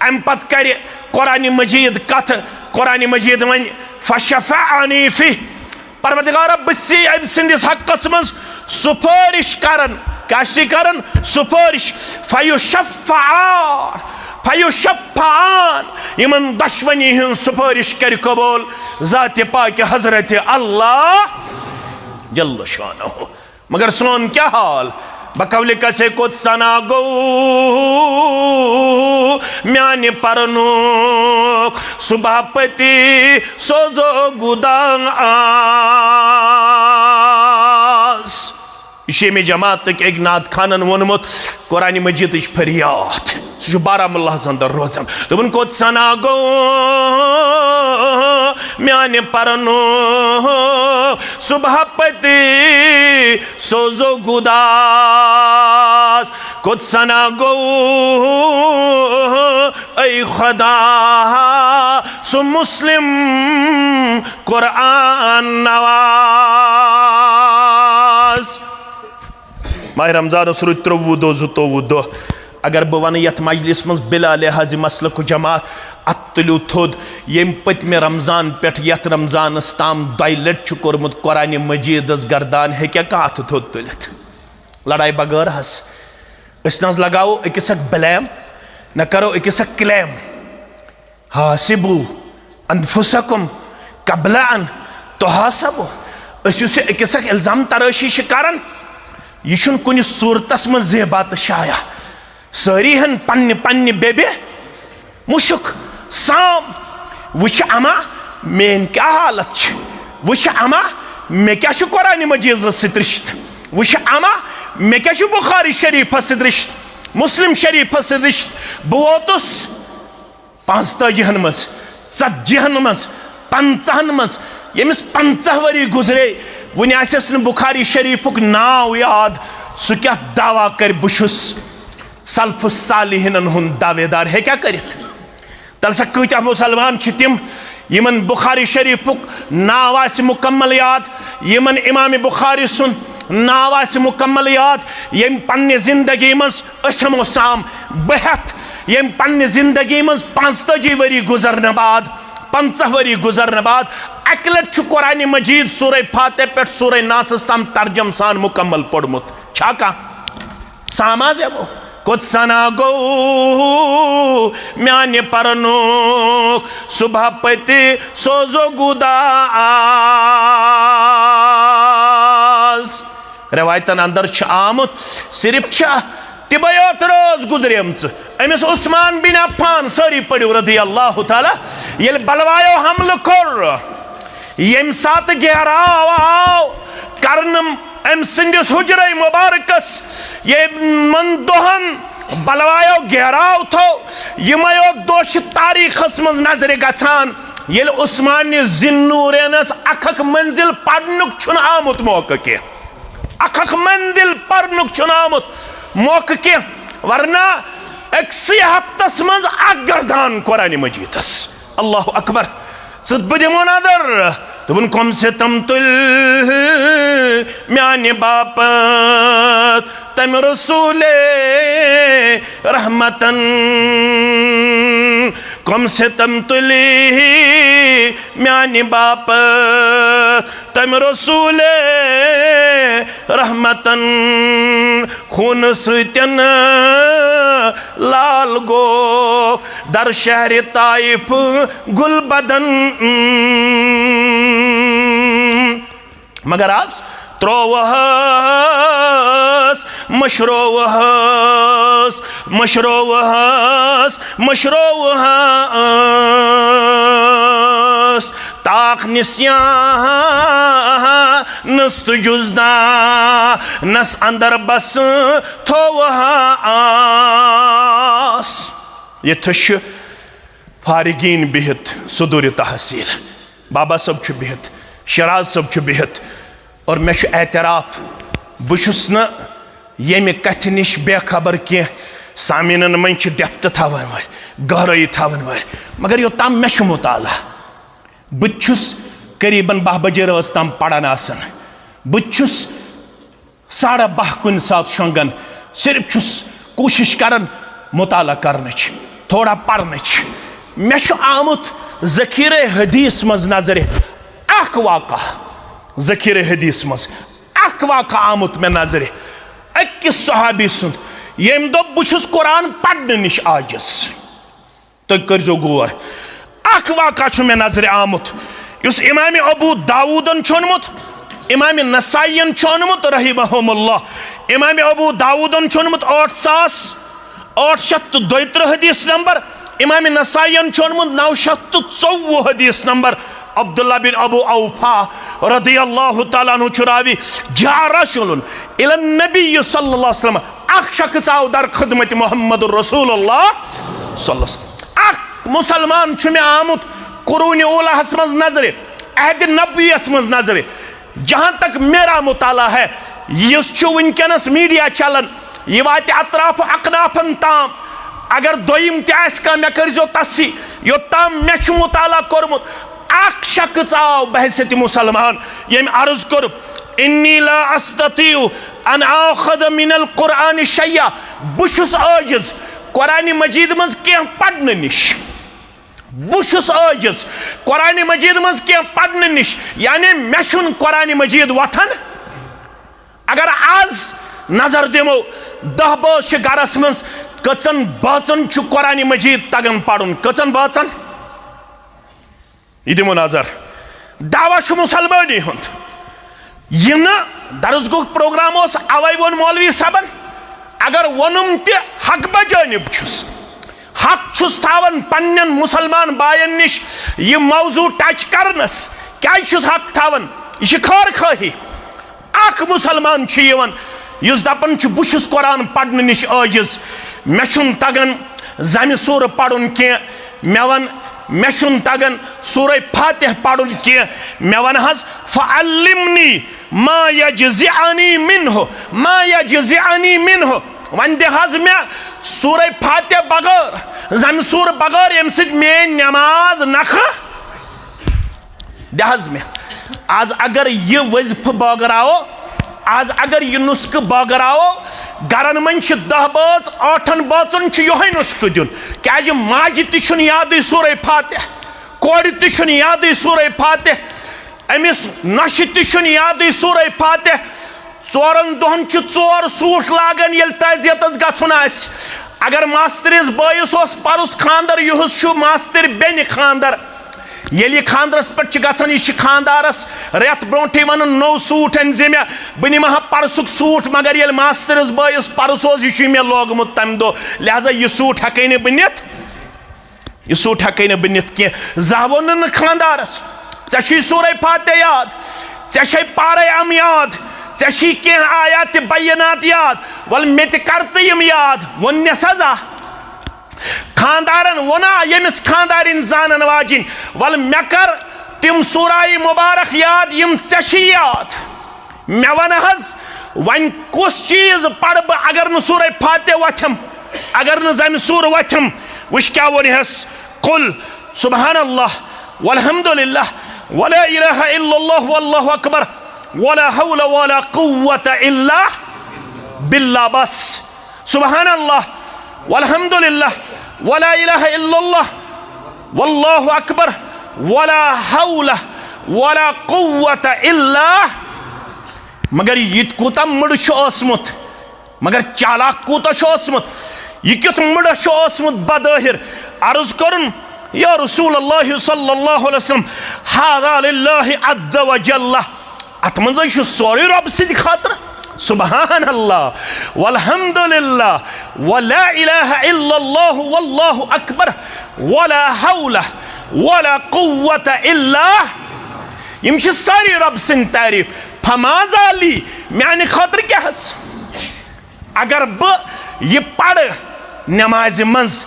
امہِ پتہٕ کرِ قرآن مجید کتھ، قرآن مجید ونہِ، "فشفعنی فیہ"، پروردگارا، بہٕ چھُسے أمۍ سٕنٛدِس حقس منٛز سُفٲرِش کران۔ کیٛاہ چھُسے کران؟ سُفٲرِش۔ فیشفعان، فیشفعان، یِمن دۄشوٕنی ہٕنٛز سُفٲرِش کرِ قبول ذاتِ پاکہِ حضرت اللہ جل شانہ۔ مگر سون کیٛاہ حال؟ بقول کسے کوٚت سنا گوٚو میانہِ پرنُک صبح پٔتی سوزو گُدان آس۔ یہِ چھُ ییٚمہِ جماعتٕکۍ أکۍ نعت خانن ووٚنمُت، قرآن مجیدٕچ فریاد۔ سُہ چھُ بارہمولاہس اندر روزان۔ دوٚپُن، کوٚت سنا گوٚو میانہِ پرنُک صبح پٔتی سوزو گُداس، کوٚت سنا گوٚو اے خدا سُہ مسلم قرآن نواز۔ ماہِ رمضانس روٗدۍ ترٛۆوُہ دۄہ، زٕتووُہ دۄہ۔ اگر بہٕ ونہٕ یتھ مجلس منٛز بلا لحاظ مسلک و جماعت، اتھ تُلِو تھوٚد، ییٚمہِ پٔتمہِ رمضان پٮ۪ٹھ یتھ رمضانس تام دۄیہِ لٹہِ چھُ کوٚرمُت قرآن مجیدس گردان، ہیٚکیٛاہ کانٛہہ اتھٕ تھوٚد تُلِتھ؟ لڑایہِ بغٲر حظ۔ أسۍ نہ حظ لگاوو أکِس اکھ blame، نہ کرو أکِس اکھ claim۔ حاسبو انفسکم قبل ان تحاسبو۔ أسۍ یُس یہِ أکِس اکھ الزام ترٲشی چھِ کران، یہِ چھُنہٕ کُنہِ صورتس منٛز زیبا تہٕ شایع۔ سٲری ہن پننہِ پننہِ بیبہِ مُشُک سام۔ وٕچھ اما میٲنۍ کیٛاہ حالت چھِ، وٕچھ اما مےٚ کیٛاہ چھُ قرآن مجیدس سۭتۍ رشتہٕ، وٕچھ اما مےٚ کیٛاہ چھُ بخاری شریفس سۭتۍ رشتہٕ، مسلم شریفس سۭتۍ رشتہٕ۔ بہٕ ووتُس پانٛژتٲجی ہن منٛز، ژتجی ہن منٛز، پنٛژاہن منٛز، ییٚمِس پنٛژاہ ؤری گُزرے، وُنہِ آسٮ۪س نہٕ بخاری شریفُک ناو یاد، سُہ کیٛاہ دعویٰ کرِ بہٕ چھُس سلف الصالحینن ہُنٛد دعویدار؟ ہیٚکیٛاہ کٔرِتھ؟ تَلہٕ سا کۭتیٛاہ مُسلمان چھِ تِم یِمن بخاری شریفُک ناو آسہِ مُکمل یاد، یِمن امام بخاری سُنٛد ناو آسہِ مُکمل یاد، ییٚمۍ پننہِ زندگی منٛز أسۍ ہٮ۪مو سام بہتھ، ییٚمۍ پننہِ زندگی منٛز پانٛژتٲجی ؤری گُزرنہٕ بعد، پنٛژاہ ؤری گُزرنہٕ بعد اکہِ لٹہِ چھُ قرآن مجید سورہ فاتحہ پٮ۪ٹھ سورہ ناسس تام ترجم سان مکمل پوٚرمُت۔ چھا کانٛہہ؟ سام حظ ہٮ۪مو۔ کوٚت سنا گوٚو میانہِ پرنُک صبح پٔتہِ سوزو گُدا آز۔ رٮ۪وایتن اندر چھُ آمُت، صرف چھا تِمے یوت رٲژ گُزریمژٕ۔ أمِس عثمان بن عفان، سٲری پٔرِو رضی اللہ تعالیٰ، ییٚلہِ بلوایو حملہٕ کوٚر، ییٚمہِ ساتہٕ گیراو آو کرنہٕ أمۍ سٕنٛدِس حجرے مبارکس، یِمن دۄہن بلوایو گیراو تھوو، یِمے یوت دۄہ چھِ تاریخس منٛز نظرِ گژھان، ییٚلہِ عثمانِ ذی النورینس اکھ اکھ منزل پرنُک چھُنہٕ آمُت موقعہٕ کینٛہہ۔ اکھ اکھ منزل پرنُک چھُنہٕ آمُت موقعہٕ کینٛہہ، ورنہ أکسٕے ہفتس منٛز اکھ گردان قرآن مجیدس۔ اللہ اکبر۔ ژٕ، بہٕ دِمو نظر۔ دوٚپُن، کم ستم تُلۍ میانہِ باپتھ تمہِ رسول رحمتن۔ کم ستم تُلۍ میانہِ باپتھ تمہِ رسول رحمتن۔ خوٗنہٕ سۭتٮ۪ن لال گوٚو در شہرِ طائف گُل بدن۔ مگر آز ترٛووہس مشروہس، مشروہس، مشروہس، تاخ نسیانس تہٕ جزدانس اندر بس تھوہس۔ ییٚتھس چھِ فارغین بِہِتھ صدور تحصیل، بابا صٲب چھُ بِہِتھ، شیراز صٲب چھُ بِہِتھ، اور مےٚ چھُ اعتراف، بہٕ چھُس نہٕ ییٚمہِ کتھِ نِش بے خبر کینٛہہ۔ سامعیٖنن منٛز چھِ ڈیپتھ تھاون وٲلۍ، گہرٲیی تھاون وٲلۍ، مگر یوٚتام مےٚ چھُ مطالعہ، بہٕ تہِ چھُس قریباً باہ بجے رٲژ تام پران آسان، بہٕ تہِ چھُس ساڑٕ باہ کُنہِ ساتہٕ شۄنٛگان، صرف چھُس کوٗشِش کران مطالعہ کرنٕچ، تھوڑا پرنٕچ۔ مےٚ چھُ آمُت ذخیرے حدیث منٛز نظرِ اکھ واقعہ، ذخیرے حدیث منٛز اکھ واقعہ آمُت مےٚ نظرِ أکِس صحابی سُنٛد، ییٚمۍ دوٚپ، "بہٕ چھُس قرآن پرنہٕ نِش عاجز۔" تُہۍ کٔرۍزیو غور۔ اکھ واقعہ چھُ مےٚ نظرِ آمُت، یُس امام ابو داوودن چھُ اوٚنمُت، امام نسائین چھُ اوٚنمُت رحمہم اللہ۔ امام ابو داوودن چھُ اوٚنمُت ٲٹھ ساس ٲٹھ شیٚتھ تہٕ دۄیہِ ترٕٛہ حدیث نمبر، امام نسائین چھُ اوٚنمُت نو شیٚتھ تہٕ ژوٚوُہ حدیث نمبر۔ عبداللہ بن ابو اوفا رضی اللہ تعالیٰ عنہ چھُ راوی، جاء رجل الی النبی صلی اللہ علیہ وسلم، اکھ شخص آو در خدمت محمد رسول اللہ صلی اللہ علیہ وسلم۔ اکھ مسلمان چھُ مےٚ آمُت قرون اولاہس منٛز نظرِ، عہد نبویس منٛز نظرِ۔ جہاں تک میرا مطالعہ ہے، یُس چھُ وٕنکیٚنس میڈیا چلان، یہِ واتہِ اطراف اکنافن تام۔ اگر دوٚیِم تہِ آسہِ کانٛہہ، مےٚ کٔرۍزیو تصحیح۔ یوٚتام مےٚ چھُ مطالعہ کوٚرمُت، اکھ شخص آو بحیثیت مسلمان، ییٚمۍ عرض کوٚر، "انی لا استطیع ان آخذ من القرآن شیئا"، بہٕ چھُس عاجز قرآن مجید منٛز کینٛہہ پرنہٕ نِش۔ بہٕ چھُس عٲجِز قرآن مجید منٛز کینٛہہ پرنہٕ نِش، یعنی مےٚ چھُنہٕ قرآن مجید وۄتھان۔ اگر آز نظر دِمو، دَہ بٲژ چھِ گرس منٛز، کٔژن بٲژن چھُ قرآن مجید تگان پرُن؟ کٔژن بٲژن؟ یہِ دِمو نظر۔ دعویٰ چھُ مسلمٲنی ہُنٛد۔ یہِ نہٕ درس گوٚو پروگرام اوس، اوے ووٚن مولوی صٲبن، اگر ووٚنُم تہِ، حق بجانب چھُس۔ حق چھُس تھاوان پننٮ۪ن مسلمان باین نِش یہِ موضوع ٹچ کرنس۔ کیازِ چھُس حق تھاوان؟ یہِ چھِ خٲر خٲہی۔ اکھ مسلمان چھُ یِوان یُس دپان چھُ، "بہٕ چھُس قرآن پرنہٕ نِش عٲجز، مےٚ چھُنہٕ تگان زمہِ سورٕ پرُن کینٛہہ، مےٚ ون، مےٚ چھُنہٕ تگان سورہ فاتح پرُن کینٛہہ، مےٚ ون حظ، فعلمنی ما یجزعنی منہ، ما یجزعنی منہ"۔ وۄنۍ دِ حظ مےٚ سورہ فاتح بغٲر، زمہِ سورٕ بغٲر، ییٚمہِ سۭتۍ میٲنۍ نماز نکھٕ دِ حظ مےٚ۔ آز اگر یہِ وظیفہٕ بٲگراوو، آز اگر یہِ نسخہٕ بٲگراوو، گرن منٛز چھِ دَہ بٲژ، ٲٹھن بٲژن چھُ یِہوٚے نسخہٕ دیُن۔ کیازِ ماجہِ تہِ چھُنہٕ یادٕے سورہ فاتح، کورِ تہِ چھُنہٕ یادٕے سورہ فاتح، أمِس نۄشہِ تہِ چھُنہٕ یادٕے سورہ فاتح۔ ژورن دۄہن چھِ ژور سوٗٹ لاگان، ییٚلہِ تعزیتس گژھُن آسہِ۔ اگر ماستٕرِس بٲیِس اوس پرُس خانٛدر، یُہُس چھُ ماستٕرۍ بیٚنہِ خانٛدر۔ ییٚلہِ یہِ خانٛدرس پٮ۪ٹھ چھِ گژھان، یہِ چھِ خانٛدارس رٮ۪تھ برونٛٹھٕے ونان، "نوٚو سوٗٹ أنۍ زِ مےٚ، بہٕ نِمہٕ ہا پرسُک سوٗٹ"، مگر ییٚلہِ ماستٕرِس بٲیِس پرُس اوس، یہِ چھُے مےٚ لوگمُت تمہِ دۄہ، لہذا یہِ سوٗٹ ہٮ۪کے نہٕ بہٕ نِتھ۔ یہِ سوٗٹ ہٮ۪کے نہٕ بہٕ نِتھ کینٛہہ۔ زانٛہہ ووٚن نہٕ خانٛدارس، "ژےٚ چھُے سورہ فاتح یاد، ژےٚ چھے پارے اَم یاد، ژےٚ چھی کینٛہہ آیات بینات یاد، وَلہٕ مےٚ تہِ کر تہٕ یِم یاد"۔ ووٚن نٮ۪س حظ آ۔ خانٛدارن ووٚن آ، ییٚمِس خانٛدارِنۍ زانن واجِنۍ، "وَلہٕ مےٚ کر تِم سورہ مبارک یاد، یِم ژےٚ چھی یاد"۔ مےٚ وَن حظ، وۄنۍ کُس چیٖز پَرٕ بہٕ اگر نہٕ سورہ فاتح وۄتھم، اگر نہٕ زَمہِ سورٕ وۄتھم؟ وٕچھ کیٛاہ ووٚنہَس، "قل سبحان اللہ والحمد للہ ولا الہ الا اللہ واللہ اکبر ولا حول ولا قوة الا باللہ"۔ بس، سبحان اللہ والحمد للہ ولا الہ الا اللہ واللہ اکبر ولا حول ولا قوة الا۔ مگر یہِ تہِ کوٗتاہ مٕڑٕ چھُ اوسمُت، مگر چالاک کوٗتاہ چھُ اوسمُت، یہِ کیُتھ مٕڑٕ چھُ اوسمُت بظٲہر۔ عرض کوٚرُن، "یا رسول اللہ صلی اللہ علیہ وسلم، هذا للہ عز وجل"، اتھ منٛز چھُ سورُے رۄب سٕنٛدِ خٲطرٕ۔ سبحان اللہ، والحمد للہ، ولا الہ الا اللہ، واللہ اکبر، ولا حول ولا قوت الا۔ یِم چھِ سٲری رۄب سٕنٛدۍ تعریٖف۔ فماذا لی، میانہِ خٲطرٕ کیٛاہ حظ؟ اگر بہٕ یہِ پرٕ نمازِ منٛز،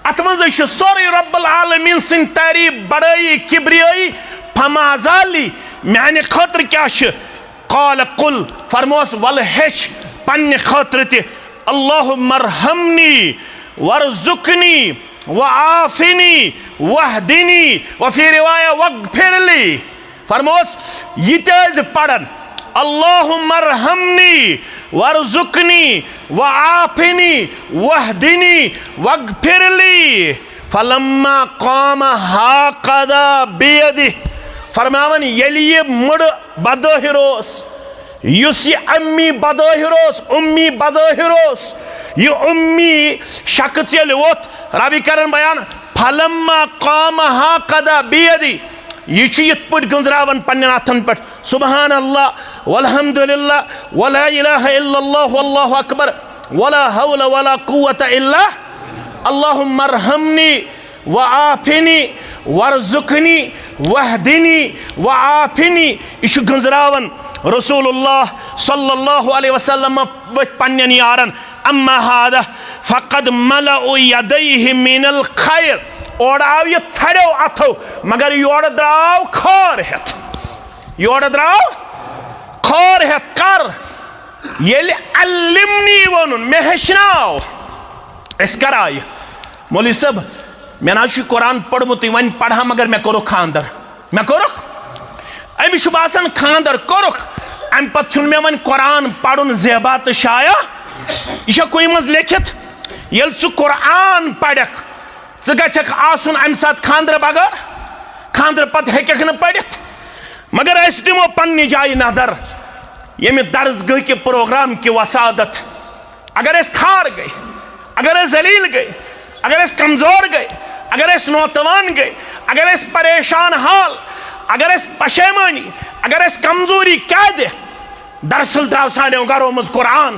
اتھ منٛز چھُ سورُے رب العالمین سٕنٛدۍ تعریٖف، بڑٲیی، کبریٲیی۔ فماذا لی، میانہِ خٲطرٕ کیٛاہ چھُ؟ قال قل، فرموس، ولہٕ ہیٚچھ پننہِ خٲطرٕ تہِ، اللہم ارحمنی وارزقنی وعافنی واہدنی، وفی روایہ واغفر لی۔ فرموس، یہِ تہِ ٲسۍ پران، اللہم ارحمنی وارزقنی وعافنی واہدنی واغفر لی۔ فلما قام ہاکذا بیدی، فرماوان، ییٚلہِ یہِ مُڑٕ بظٲہِر اوس، یُس یہِ امی بظٲہِر اوس، امی بظٲہِر اوس، یہِ امی شخص ییٚلہِ ووٚتھ، ربی کرن بیان، فلما قام ہاکذا بیدی، یہِ چھُ یِتھ پٲٹھۍ گٔنٛزراوان پننٮ۪ن اتھن پٮ۪ٹھ، سبحان اللہ، والحمد للہ، ولا الہ الا اللہ، واللہ اکبر، ولا حول ولا قوت الا، اللہم ارحمنی وعافنی وارزقنی واہدنی وعافنی۔ یہِ چھُ گٔنٛزراوان رسول اللہ صلی اللہ علیہ وسلم ؤتھۍ پننٮ۪ن یارن۔ اما ہذا فقد ملأ یدیہ من الخیر۔ اورٕ آو یہِ ژھڑیو اتھو، مگر یورٕ درٛاو خٲر ہٮ۪تھ۔ یورٕ درٛاو خٲر ہٮ۪تھ۔ کر؟ ییٚلہِ علمنی ووٚنُن، مےٚ ہیٚچھناو۔ أسۍ کر آیہِ؟ مولوی صٲب، مےٚ نہ حظ چھُ قرآن پوٚرمُتٕے، وۄنۍ پرہا، مگر مےٚ کوٚرُکھ خانٛدر۔ مےٚ کوٚرُکھ؟ أمِس چھُ باسان خانٛدر کوٚرُکھ، اَمہِ پتہٕ چھُنہٕ مےٚ وۄنۍ قرآن پرُن زیبا تہٕ شایع۔ یہِ چھا کُنہِ منٛز لیٚکھِتھ؟ ییٚلہِ ژٕ قرآن پرکھ، ژٕ گژھکھ آسُن اَمہِ ساتہٕ خانٛدرٕ بغٲر، خانٛدرٕ پتہٕ ہیٚککھ نہٕ پٔرِتھ۔ مگر أسۍ دِمو پننہِ جایہِ نظر ییٚمہِ درسگاہ کہِ پروگرام کہِ وسادت۔ اگر أسۍ خار گٔے، اگر أسۍ ذلیل گٔے، اگر أسۍ کمزور گٔے، اگر أسۍ نوتوان گٔے، اگر أسۍ پریشان حال، اگر أسۍ پشیمٲنی، اگر أسۍ کمزوری کیٛاہ دِ؟ دراصل درٛاو سانیو گرو منٛز قرآن،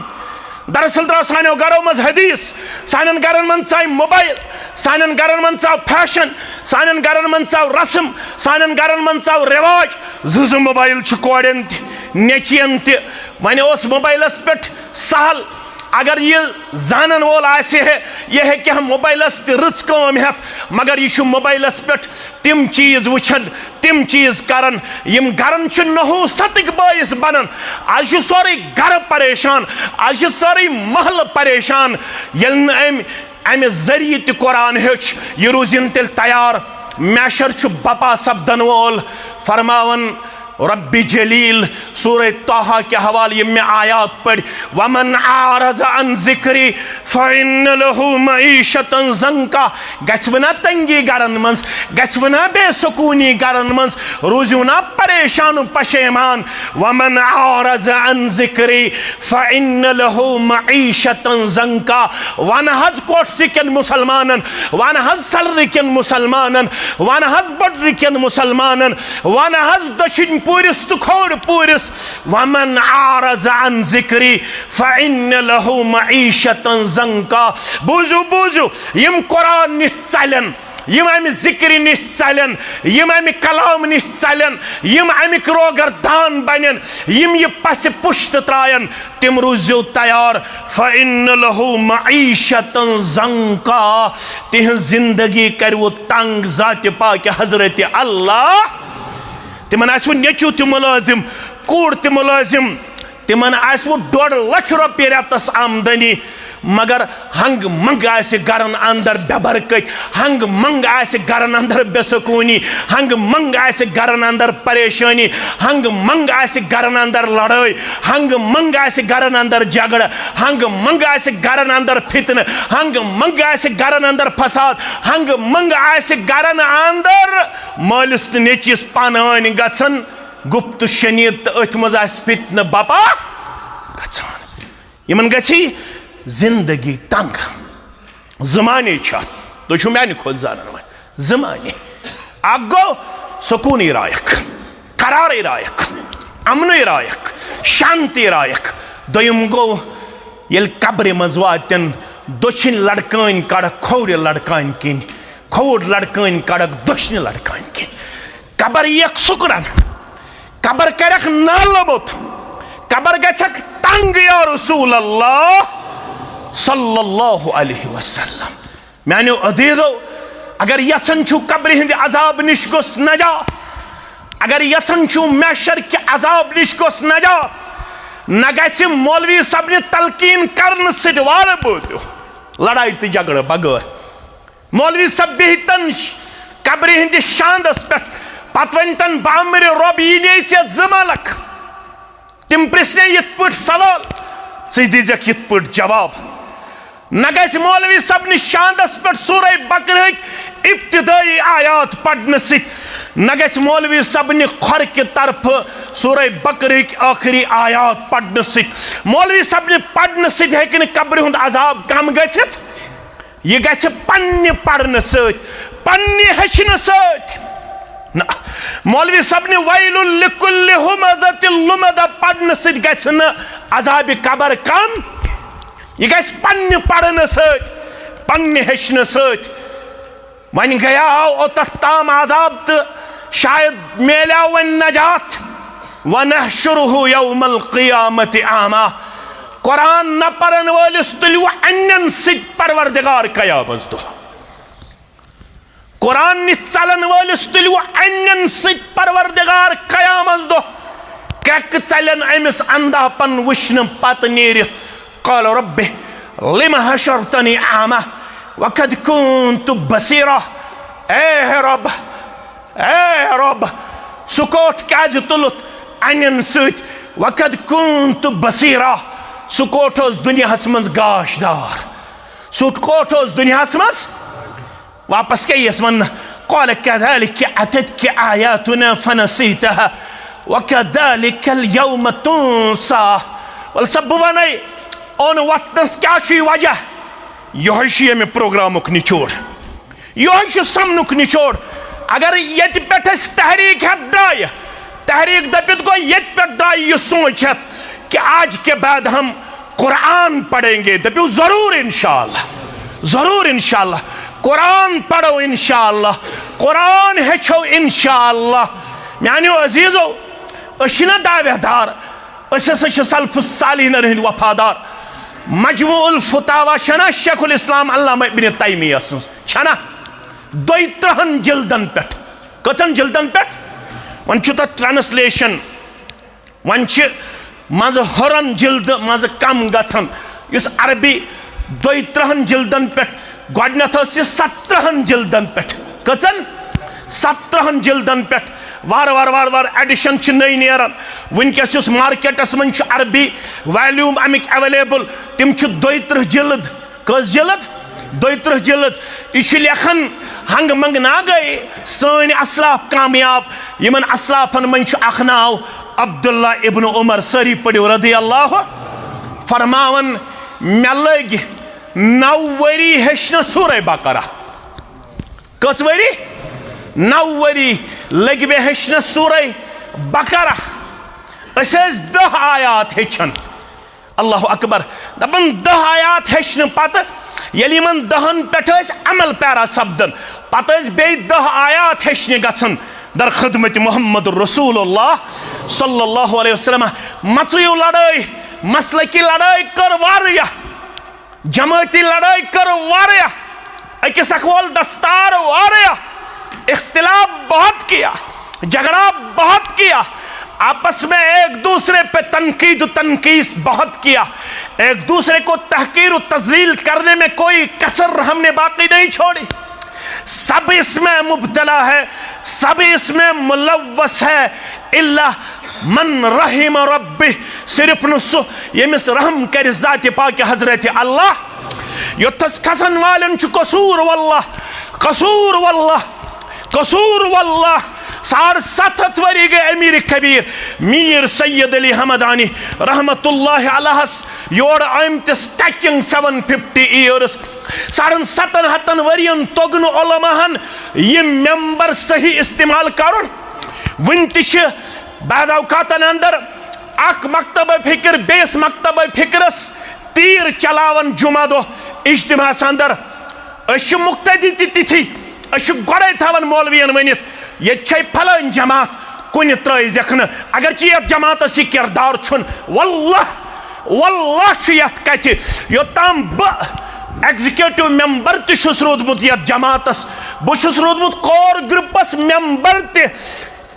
دراصل درٛاو سانیو گرو منٛز حدیث، سانٮ۪ن گرن منٛز ژاے موبایل، سانٮ۪ن گرن منٛز ژاو فیشن، سانٮ۪ن گرن منٛز ژاو رسم، سانٮ۪ن گرن منٛز ژاو رواج۔ زٕ زٕ موبایل چھِ کورٮ۪ن تہِ، نیٚچوٮ۪ن تہِ۔ وۄنۍ اوس موبایلس پٮ۪ٹھ سہل، اگر یہِ زانن وول آسہِ ہے، یہِ ہیٚکہِ ہا موبایلس تہِ رٕژ کٲم ہٮ۪تھ، مگر یہِ چھُ موبایلس پٮ۪ٹھ تِم چیٖز وٕچھان، تِم چیٖز کران، یِم گرن چھِ نحوستٕکۍ بٲعث بنان۔ از چھُ سورُے گرٕ پریشان، از چھِ سٲرٕے محلہٕ پریشان۔ ییٚلہِ نہٕ أمۍ امہِ ذٔریعہٕ تہِ قرآن ہیوٚچھ، یہِ روٗزِن تیٚلہِ تیار، محشر چھُ بپا سپدن وول۔ فرماوان رب جلیل سورہ طٰہٰ کہِ حوالہٕ یِم مےٚ آیات پٔرۍ، ومن اعرض عن ذکری فان لہ معیشۃ ضنکا۔ گژھِ وٕنا تنگی گرن منٛز، گژھِ وٕنا بے سکوٗنی گرن منٛز، روٗزِو نا پریشان و پشیمان۔ ومن اعرض عن ذکری فان لہ معیشۃ ضنکا۔ ون حظ کوٹھسہِ کٮ۪ن مسلمانن، ون حظ سلرِ کٮ۪ن مسلمانن، ون حظ بڈرِ کٮ۪ن مسلمانن، ون حظ دٔچھِنۍ پوٗرِس تہٕ کھوٚوُر پوٗرِس۔ ومن اعرض عن ذکری فان لہ معیشۃ ضنکا۔ بوٗزِو، بوٗزِو، یِم قرآن نِش ژلن، یِم امہِ ذکرِ نِش ژلن، یِم امہِ کلام نِش ژلن، یِم امیِکۍ روگردان بنن، یِم یہِ پسِ پُشت ترٛاین، تِم روٗزِو تیار۔ فان لہ معیشۃ ضنکا، تِہنٛز زندگی کروٕ تنگ ذاتِ پاکِ حضرت اللہ۔ تِمن آسِوٕ نیٚچو تہِ مُلٲزِم، کوٗر تہِ مُلٲزِم، تِمن آسِوٕ ڈۄڈ لچھ رۄپیہِ رٮ۪تس آمدنی، مگر ہنگہٕ منگہٕ آسہِ گرن اندر بے برکت، ہنگہٕ منگہٕ آسہِ گرن اندر بے سکوٗنی، ہنگہٕ منگہٕ آسہِ گرن اندر پریشٲنی، ہنگہٕ منگہٕ آسہِ گرن اندر لڑٲے، ہنگہٕ منگہٕ آسہِ گرن اندر جھگڑٕ، ہنگہٕ منگہٕ آسہِ گرن اندر فتنہٕ، ہنگہٕ منگہٕ آسہِ گرن اندر فساد، ہنگہٕ منگہٕ آسہِ گرن اندر مٲلِس تہٕ نیٚچوِس پانہٕ ؤنۍ گژھن گُپت شنید تہٕ أتھۍ منٛز آسہِ فتنہٕ بپا گژھان۔ یِمن گژھِ زندگی تنگ۔ زٕ معنی چھِ اتھ، تُہۍ چھِو میانہِ کھۄتہٕ زانان وۄنۍ۔ زٕ معنی۔ اکھ گوٚو سکوٗنٕے رایکھ، قرارٕے رایکھ، امنٕے رایکھ، شانتی رایکھ۔ دوٚیِم گوٚو، ییٚلہِ قبرِ منٛز واتن، دٔچھِنۍ لڑکٲنۍ کڑکھ کھوورِ لڑکانۍ کِنۍ، کھووُر لڑکٲنۍ کڑکھ دٔچھنہِ لڑکانۍ کِنۍ۔ قبر یِیَکھ سُکڑن، قبر کرکھ نالہٕ بوٚت، قبر گژھکھ تنگ، یا رسول اللہ صلی اللہ علیہ وسلم۔ میانیو عزیزو، اگر یژھان چھو قبرِ ہٕنٛدِ عذاب نِش گوٚژھ نجات، اگر یژھان چھو محشر کہِ عذاب نِش گوٚژھ نجات، نہ گژھِ مولوی صٲبنہِ تلقین کرنہٕ سۭتۍ وارٕ بوٗزِو لڑایہِ تہٕ جھگڑٕ بغٲر۔ مولوی صٲب بِہتن ش-، قبرِ ہٕنٛدِس شاندس پٮ۪ٹھ، پتہٕ ؤنۍتن، بامرِ رۄب، یی نے ژےٚ زٕ ملک۔ تِم پرژھنے یِتھ پٲٹھۍ سوال، ژٕ دیٖزٮ۪کھ یِتھ پٲٹھۍ جواب۔ نہ گژھِ مولوی صٲبنہِ شاندس پٮ۪ٹھ سورہ بقرہٕکۍ ابتدٲیی آیات پرنہٕ سۭتۍ، نہ گژھِ مولوی صٲبنہِ کھۄرکہِ طرفہٕ سورہ بقرہٕکۍ ٲخری آیات پرنہٕ سۭتۍ۔ مولوی صٲبنہِ پرنہٕ سۭتۍ ہیٚکہِ نہٕ قبرِ ہُنٛد عذاب کم گٔژھِتھ۔ یہِ گژھِ پننہِ پرنہٕ سۭتۍ، پننہِ ہیٚچھنہٕ سۭتۍ۔ نہ، مولوی صٲبنہِ ویل لکل ہمزۃ لمزہ پرنہٕ سۭتۍ گژھِ نہٕ عذابِ قبر کم۔ یہِ گژھِ پننہِ پرنہٕ سۭتۍ، پننہِ ہیٚچھنہٕ سۭتۍ۔ وۄنۍ گٔیاو اوٚتتھ تام عذاب تہٕ شاید میلیو وۄنۍ نجات۔ ونحشرہ یوم القیامت اعمی۔ قرآن نہ پرن وٲلِس تُلِو انٮ۪ن سۭتۍ پروردگار قیامس دۄہ۔ قرآن نِش ژلن وٲلِس تُلِو انٮ۪ن سۭتۍ پروردگار قیامس دۄہ۔ کرٛٮ۪کہٕ ژلن أمِس اندھاپن وٕچھنہٕ پتہٕ نیٖرِتھ۔ قال رب لم حشرتنی اعمی وقد كنت بصيرا۔ اے رب، اے رب، سُہ کوٹھ کیازِ تُلُتھ انٮ۪ن سۭتۍ؟ وقد كنت بصيرا۔ سُہ کوٹھ اوس دُنیاہس منٛز گاش دار۔ سُہ کوٹھ اوس دُنیاہس منٛز۔ واپس کیٛاہ یِیَس وننہٕ؟ قال كذلك أتتك آياتنا فنسيتها وكذلك اليوم تنسى۔ وَلہٕ سا بہٕ وَنَے، اوٚن وۄتھنَس کیٛاہ چھُ یہِ وجہ؟ یِہوٚے چھُ ییٚمہِ پروگرامُک نچوڑ۔ یِہوٚے چھُ سمنُک نچوڑ۔ اگر ییٚتہِ پٮ۪ٹھ أسۍ تحریک ہٮ۪تھ درٛایہِ، تحریک دٔپِتھ گوٚو ییٚتہِ پٮ۪ٹھ درٛایہِ یہِ سونٛچ ہٮ۪تھ کہ آج کے بعد ہم قرآن پڑھیں گے، دٔپِو ضروٗر انشاءاللہ، ضروٗر انشاءاللہ۔ قرآن پرو انشاءاللہ، قرآن ہیٚچھو انشاءاللہ۔ میانیو عزیزو، أسۍ چھِنہ دعویٰ دار، أسۍ ہسا چھِ سلف الصالحین ہٕنٛدۍ وفادار۔ مجموع الفتاویٰ چھنا شیخ الاسلام علامہ ابن تیمیہ سٕنٛز، چھنا؟ دۄیہِ ترٕٛہن جلدن پٮ۪ٹھ۔ کٔژن جلدن پٮ۪ٹھ؟ وۄنۍ چھُ تتھ translation، وۄنۍ چھِ منٛزٕ ہُرن جلدٕ منٛزٕ کم گژھان۔ یُس عربی دۄیہِ ترٕٛہن جلدن پٮ۪ٹھ، گۄڈٕنٮ۪تھ ٲس یہِ سترٕٛہن جلدن پٮ۪ٹھ۔ کٔژن؟ سترٕٛہن جلدن پٮ۪ٹھ۔ وارٕ وارٕ وارٕ وارٕ edition چھِ نٔے نیران۔ وٕنکیٚس یُس مارکیٹس منٛز چھُ عربی volume اَمِکۍ available، تِم چھِ دۄیہِ ترٕٛہ جلد۔ کٔژ جلد؟ دۄیہِ ترٕٛہ جلد۔ یہِ چھُ لیکھان، ہنگ منگ نا گٔے سٲنۍ اسلاف کامیاب۔ یِمن اسلافن منٛز چھُ اکھ ناو عبداللہ ابن عمر، سٲری پٔرِو رضی اللہ، فرماوان، مےٚ لٔگۍ نو ؤری ہیٚچھنس سورہ بقرہ۔ کٔژ ؤری؟ نو ؤری لٔگۍ مےٚ ہیٚچھنس سورہ بقرہ۔ أسۍ ٲسۍ دَہ آیات ہیٚچھان۔ اللہ اکبر۔ دپان، دَہ آیات ہیٚچھنہٕ پتہٕ ییٚلہِ یِمن دَہن پٮ۪ٹھ ٲسۍ عمل پیرا سپدان، پتہٕ ٲسۍ بیٚیہِ دَہ آیات ہیٚچھنہِ گژھان در خدمت محمد رسول اللہ صلی اللہ علیہ وسلم۔ مژٕیو لڑٲے، مسلکی لڑٲے کٔر واریاہ، جمٲعتی لڑٲے کٔر واریاہ، أکِس اکھ وول دستار واریاہ، اختلاف بہت کیا، جھگڑا بہت کیا، آپس میں ایک دوسرے پہ تنقید و تنقیص بہت کیا، ایک دوسرے کو تحقیر و تذلیل کرنے میں کوئی کسر ہم نے باقی نہیں چھوڑی۔ سب اس میں مبتلا ہے، سب اس میں ملوث ہے، الا من رحم ربی، صرف نہ سہ ییٚمِس رحم کرِ ذاتِ پاکِ حضرت اللہ۔ یوٚتَس کھسن والٮ۪ن چھُ قصور واللہ، قصور واللہ، قصور واللہ۔ ساڑ ستھ ہتھ ؤری گٔے امیر کبیر میر سید علی ہمدانی رحمت اللہ علیہس یور آمتِس touching seven fifty years۔ ساڑن ستن ہتن ؤرین توٚگ نہٕ علماہن یہِ ممبر صحیح استعمال کرُن۔ وُنہِ تہِ چھِ بعض اوقاتن اندر اکھ مکتبہ فکر بیٚیِس مکتبہ فکرس تیر چلاوان جمعہ دۄہ اجتماعس اندر۔ أسۍ چھِ مقتدی تہِ تِتھی، أسۍ چھِ گۄڈے تھاوان مولوین ؤنِتھ، ییٚتہِ چھے فلٲنۍ جماعت، کُنہِ ترٲیزٮ۪کھ نہٕ۔ اگرچہِ یتھ جماعتس یہِ کردار چھُنہٕ، واللہ، واللہ چھُ یتھ کتھِ، یوٚتام بہٕ ایگزیکٹو ممبر تہِ چھُس روٗدمُت یتھ جماعتس، بہٕ چھُس روٗدمُت کور گروپس ممبر تہِ۔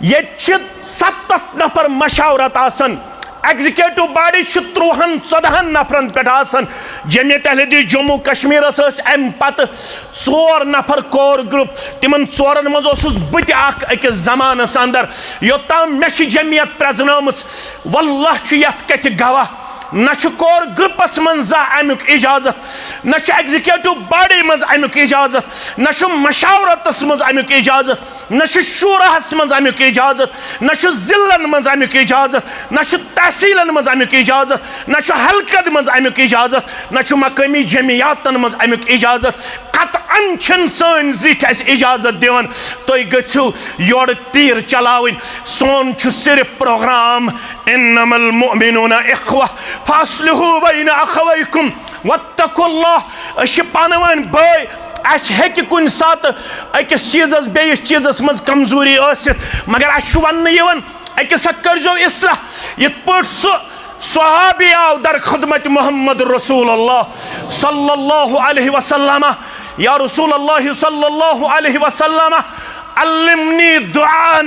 ییٚتہِ چھِ ستتھ نفر مشاورت آسان، ایگزیکٹو باڈی چھِ ترٛوہن ژۄدہن نفرن پٮ۪ٹھ آسان۔ جمعیت اہل حدیث جموں کشمیرس ٲسۍ امہِ پتہٕ ژور نفر کور گروپ، تِمن ژورن منٛز اوسُس بہٕ تہِ اکھ أکِس زمانس اندر۔ یوٚتام مےٚ چھِ جمعیت پرزنٲومٕژ، واللہ چھُ یتھ کتھِ گواہ، نہ چھُ کور گروپس منٛز زانٛہہ امیُک اجازت، نہ چھُ ایگزیکٹو باڈی منٛز امیُک اجازت، نہ چھُ مشاورتس منٛز امیُک اجازت، نہ چھُ شوراہس منٛز امیُک اجازت، نہ چھُ ضلعن منٛز امیُک اجازت، نہ چھُ تحصیلن منٛز امیُک اجازت، نہ چھُ حلقن منٛز امیُک اجازت، نہ چھُ مقٲمی جمعیاتن منٛز امیُک اجازت۔ قطعاً چھِنہٕ سٲنۍ زِٹھۍ اَسہِ اجازت دِوان۔ تُہۍ گٔژھِو یورٕ تیٖر چلاوٕنۍ۔ سون چھُ صرف پروگرام، انما المؤمنون اخوہ فاصلحوا بین اخویکم واتقوا اللہ۔ أسۍ چھِ پانہٕ ؤنۍ بٲے۔ اَسہِ ہیٚکہِ کُنہِ ساتہٕ أکِس چیٖزس بیٚیِس چیٖزس منٛز کمزوری ٲسِتھ، مگر اَسہِ چھُ وننہٕ یِوان، أکِس اکھ کٔرۍزیو اصلاح۔ یِتھ پٲٹھۍ سُہ صحابی آو در خدمت محمد رسول اللہ صلی اللہ علیہ وسلم، یا رسول اللہ صلی اللہ علیہ وسلم، علمنی دعاء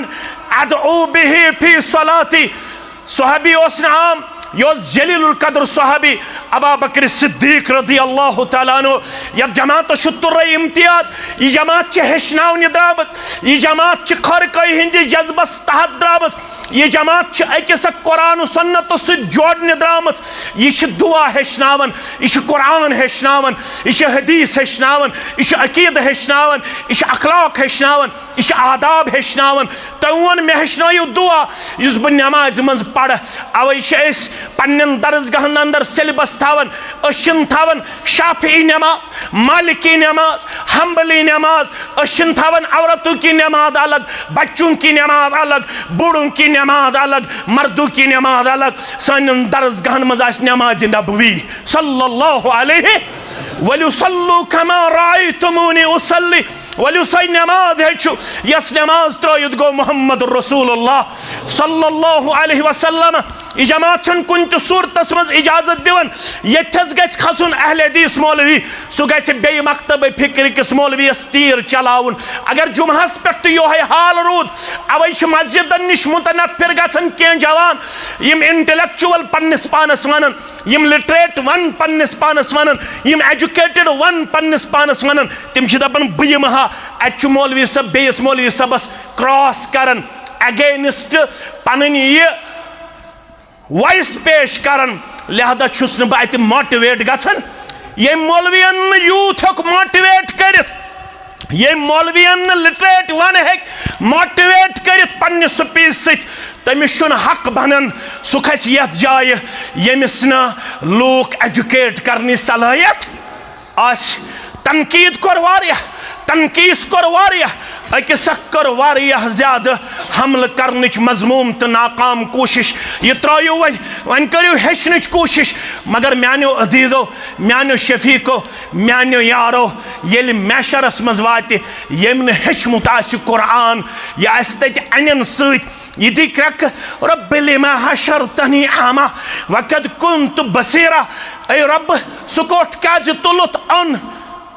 ادعو به فی صلاتی۔ صحابی اوس نہٕ عام، یہِ اوس جلیل القدر صحابی ابا بکر صدیق رضی اللہ تعالیٰ عنہ۔ یتھ جماعتس چھُ تُرے امتیاز۔ یہِ جماعت چھِ ہیٚچھناونہِ درٛامٕژ، یہِ جماعت چھِ خٲرکٲہی ہٕنٛدِس جذبس تحت درٛامٕژ، یہِ جماعت چھِ أکِس اکھ قرآن و سنتس سۭتۍ جوڑنہِ درٛامٕژ۔ یہِ چھِ دعا ہیٚچھناوان، یہِ چھِ قرآن ہیٚچھناوان، یہِ چھِ حدیث ہیٚچھناوان، یہِ چھِ عقیدٕ ہیٚچھناوان، یہِ چھِ اخلاق ہیٚچھناوان، یہِ چھِ آداب ہیٚچھناوان۔ تۄہہِ ووٚن مےٚ ہیٚچھنٲیِو دعا یُس بہٕ نٮ۪مازِ منٛز پرٕ۔ اوے چھِ أسۍ پننٮ۪ن درسگاہن اندر سیلبس تھاوان۔ أسۍ چھِنہٕ تھاوان شافعی نٮ۪ماز، مالکی نٮ۪ماز، حنبلی نٮ۪ماز، أسۍ چھِنہٕ تھاوان عورتوں کی نماز الگ، بچوں کی نماز الگ، بوڑھوں کی نماز الگ، مردوں کی نماز الگ۔ سانٮ۪ن درسگاہن منٛز آسہِ نماز نبوی صلی اللہ علیہ، ولیصلوا کما رأیتمونی اصلی۔ ؤلِو سۄے نماز ہیٚچھِو، یۄس نماز ترٲوِتھ گوٚو محمد رسول اللہ صلی اللہ علیہ وسلم۔ یہِ جماعت چھنہٕ کُنہِ تہِ صورتس منٛز اجازت دِوان ییٚتھس گژھِ کھسُن اہل حدیث مولوی، سُہ گژھِ بیٚیہِ مکتبہ فکر کِس مولویس تیٖر چلاوُن۔ اگر جمعہس پٮ۪ٹھ تہِ یۄہے حال روٗد، اوے چھِ مسجدن نِش متنفر گژھان کینٛہہ جوان، یِم انٹلیکچوئل پننِس پانس ونان، یِم لٹریٹ ون پننِس پانس ونان، یِم ایجوکیٹڈ ون پننِس پانس ونان، تِم چھِ دپان، بہٕ یِمہٕ ہا، اتہِ چھُ مولوی صٲب بیٚیِس مولوی صٲبس کراس کران، اگینسٹ پنٕنۍ یہِ وائس پیش کران، لہذا چھُس نہٕ بہٕ اتہِ موٹیویٹ گژھان۔ ییٚمۍ مولوین نہٕ یوٗتھ ہیوٚک موٹیویٹ کٔرِتھ، ییٚمۍ مولوین نہٕ لٹریٹ ون ہیٚکہِ موٹیویٹ کٔرِتھ پننہِ سپیچ سۭتۍ، تٔمِس چھُنہٕ حق بنان سُہ کھسہِ یتھ جایہِ ییٚمِس نہٕ لوٗکھ ایجوکیٹ کرنٕچ صلٲحیت آسہِ۔ تنقید کوٚر واریاہ، تنقیٖص کوٚر واریاہ، أکِس اکھ کٔر واریاہ زیادٕ حملہٕ کرنٕچ مذموم تہٕ ناکام کوٗشش۔ یہِ ترٲیِو وۄنۍ، وۄنۍ کٔرِو ہیٚچھنٕچ کوٗشش۔ مگر میانیو عزیزو، میانیو شفیقو، میانیو یارو، ییٚلہِ محشرس منٛز واتہِ، ییٚمۍ نہٕ ہیٚچھمُت آسہِ قرآن، یہِ آسہِ تتہِ انٮ۪ن سۭتۍ، یہِ دی کرٛکھ، رب لما حشرتنی اعمی وقد کنت بصیرا۔ اے رب، سُہ کوٚٹھ کیازِ تُلُتھ اوٚن؟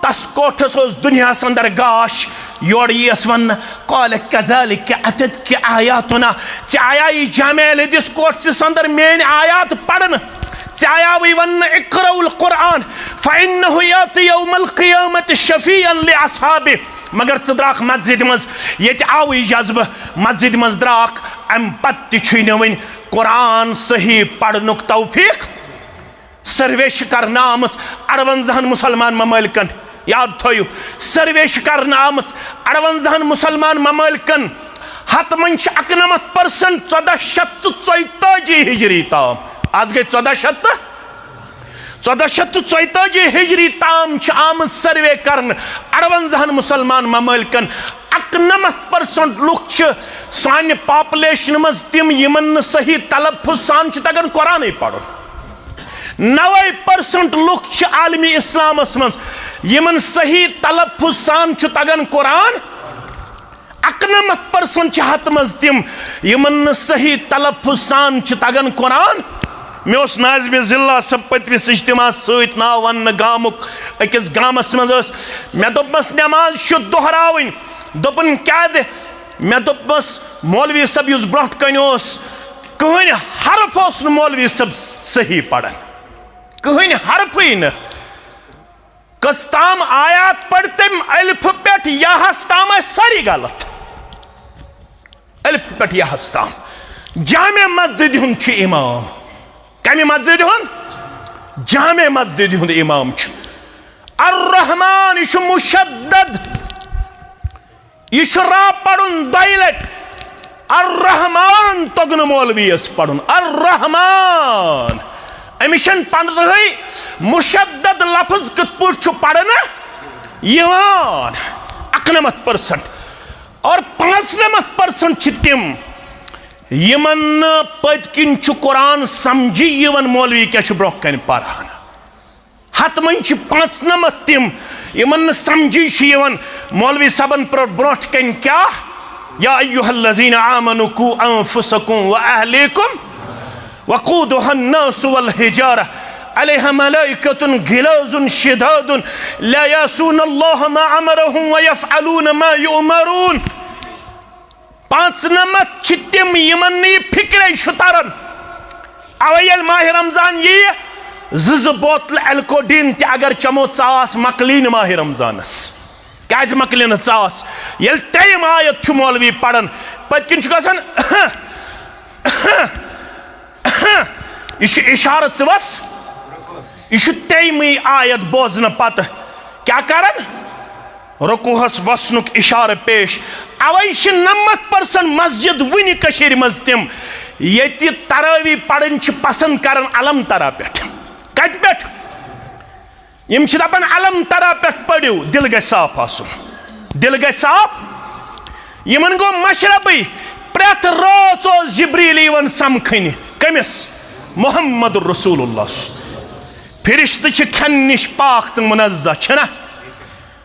تس کوٹھس اوس دُنیاہس اندر گاش، یورٕ یِیس وننہٕ، قال کذالک اتتک آیاتنا، ژےٚ آیاوٕے جامع اہل حدیث کوٹھسِس اندر میٲنۍ آیات پرنہٕ، ژےٚ آیاوٕے وننہٕ، اقرأوا القرآن فإنه یأتی یوم القیامة شفیعا لأصحابہ۔ مگر ژٕ درٛاکھ مسجدِ منٛز، ییٚتہِ آوٕے جذبہٕ، مسجدِ منٛز درٛاکھ، امہِ پتہٕ تہِ چھُے نہٕ وُنہِ قرآن صحیح پرنُک توفیق۔ سروے چھِ کرنہٕ آمٕژ اَروَنزاہَن مُسلمان ممٲلکن، یاد تھٲیِو، سروے چھِ کرنہٕ آمٕژ اَروَنزاہَن مُسلمان ممٲلکن، ہتہٕ منٛز چھِ اَکنَمَتھ پٔرسنٹ ژۄداہ شیٚتھ تہٕ ژۄیتٲجی ہجری تام۔ آز گٔے ژۄداہ شیٚتھ تہٕ، ژۄداہ شیٚتھ تہٕ ژۄیتٲجی ہجری تام چھِ آمٕژ سروے کرنہٕ اَروَنزاہَن مُسلمان ممٲلکن۔ اَکنَمَتھ پٔرسنٹ لُکھ چھِ سانہِ پاپولیشنہِ منٛز تِم، یِمن نہٕ صحیح تلفظ سان چھُ تگان قرآنٕے پرُن۔ نَوَے پٔرسنٹ لُکھ چھِ عالمِ اسلامس منٛز، یِمن صحیح تلفظ سان چھُ تگان قرآن۔ اَکنَمَتھ پٔرسنٹ چھِ ہتہٕ منٛز تِم، یِمن نہٕ صحیح تلفظ سان چھُ تگان قرآن۔ مےٚ اوس ناظمِ ضلع صٲب پٔتمِس اجتماعس سۭتۍ ناو وننہٕ گامُک، أکِس گامس منٛز ٲس۔ مےٚ دوٚپمس، نماز چھُ دۄہراوٕنۍ۔ دوٚپُن، کیٛاہ دِ؟ مےٚ دوٚپمس، مولوی صٲب یُس برونٛٹھ کنہِ اوس، کٕہٕنۍ حرف اوس نہٕ مولوی صٲب صحیح پران، کٕہٕنۍ حرفٕے نہٕ۔ کٔژ تام آیات پٔرۍ تٔمۍ، الفہٕ پٮ۪ٹھ یاہس تام ٲسۍ سٲری غلط۔ الفہٕ پٮ۪ٹھ یاہس تام۔ جامع مسجدِ ہُنٛد چھُ امام۔ کمہِ مسجدِ ہُنٛد؟ جامع مسجدِ ہُنٛد امام چھُ۔ الرحمان، یہِ چھُ مشدد۔ یہِ چھُ را پرُن دۄیہِ لٹہِ۔ الرحمان توٚگ نہٕ مولویس پرُن۔ الرحمان۔ أمِس چھَنہٕ پندہٕے مشدد لفظ کِتھ پٲٹھۍ چھُ پرنہٕ یِوان۔ اَکنَمَتھ پٔرسنٹ۔ اور پانٛژنَمَتھ پٔرسنٹ چھِ تِم، یِمن نہٕ پٔتۍ کِنۍ چھُ قرآن سمجھی یِوان، مولوی کیٛاہ چھُ برونٛہہ کنہِ پران۔ ہتہٕ منٛز چھِ پانٛژنَمَتھ تِم، یِمن نہٕ سمجھی چھُ یِوان، مولوی صٲبن پرو برونٛٹھ کنہِ کیٛاہ؟ یا ایھا الذین آمنوا قوا انفسکم و اہلیکم وقودها الناس والحجارة علیها ملائکة غلاظ شداد لا یعصون اللہ ما امرهم ویفعلون ما یؤمرون۔ پانٛژنَمَتھ چھِ تِم، یِمن نہٕ یہِ فِکرے چھُ تران۔ اَوَے ییٚلہِ ماہِ رمضان یِیہِ، زٕ زٕ بوتلہٕ الکوڈین تہِ اگر چمو، ژاس مۄکلی نہٕ ماہِ رمضانس۔ کیٛازِ مۄکلہِ نہٕ ژاس؟ ییٚلہِ ترٛیٚیِم آیت چھُ مولوی پران، پٔتۍ کِنۍ چھُ گژھان، یہِ چھُ اِشارٕ، ژٕ وَس۔ یہِ چھُ ترٛیٚیِمٕے آیت بوزنہٕ پتہٕ کیٛاہ کران؟ رکوعس وسنُک اشارٕ پیش۔ اوے چھِ نَمَتھ پٔرسنٹ مسجد وُنہِ کٔشیٖرِ منٛز تِم، ییٚتہِ تراوی پرٕنۍ چھِ پسند کران الم ترا پٮ۪ٹھ۔ کتہِ پٮ۪ٹھ؟ یِم چھِ دپان الم ترا پٮ۪ٹھ پٔرِو، دِل گژھِ صاف آسُن۔ دِل گژھِ صاف۔ یِمن گوٚو مشربٕے۔ پرٛٮ۪تھ رٲژ اوس جبریل یِوان سمکھٕنہِ۔ کٔمِس؟ محمد رسول اللہ۔ فرشتہٕ چھِ کھٮ۪نہٕ نِش پاک تہٕ منزہ، چھِنہ؟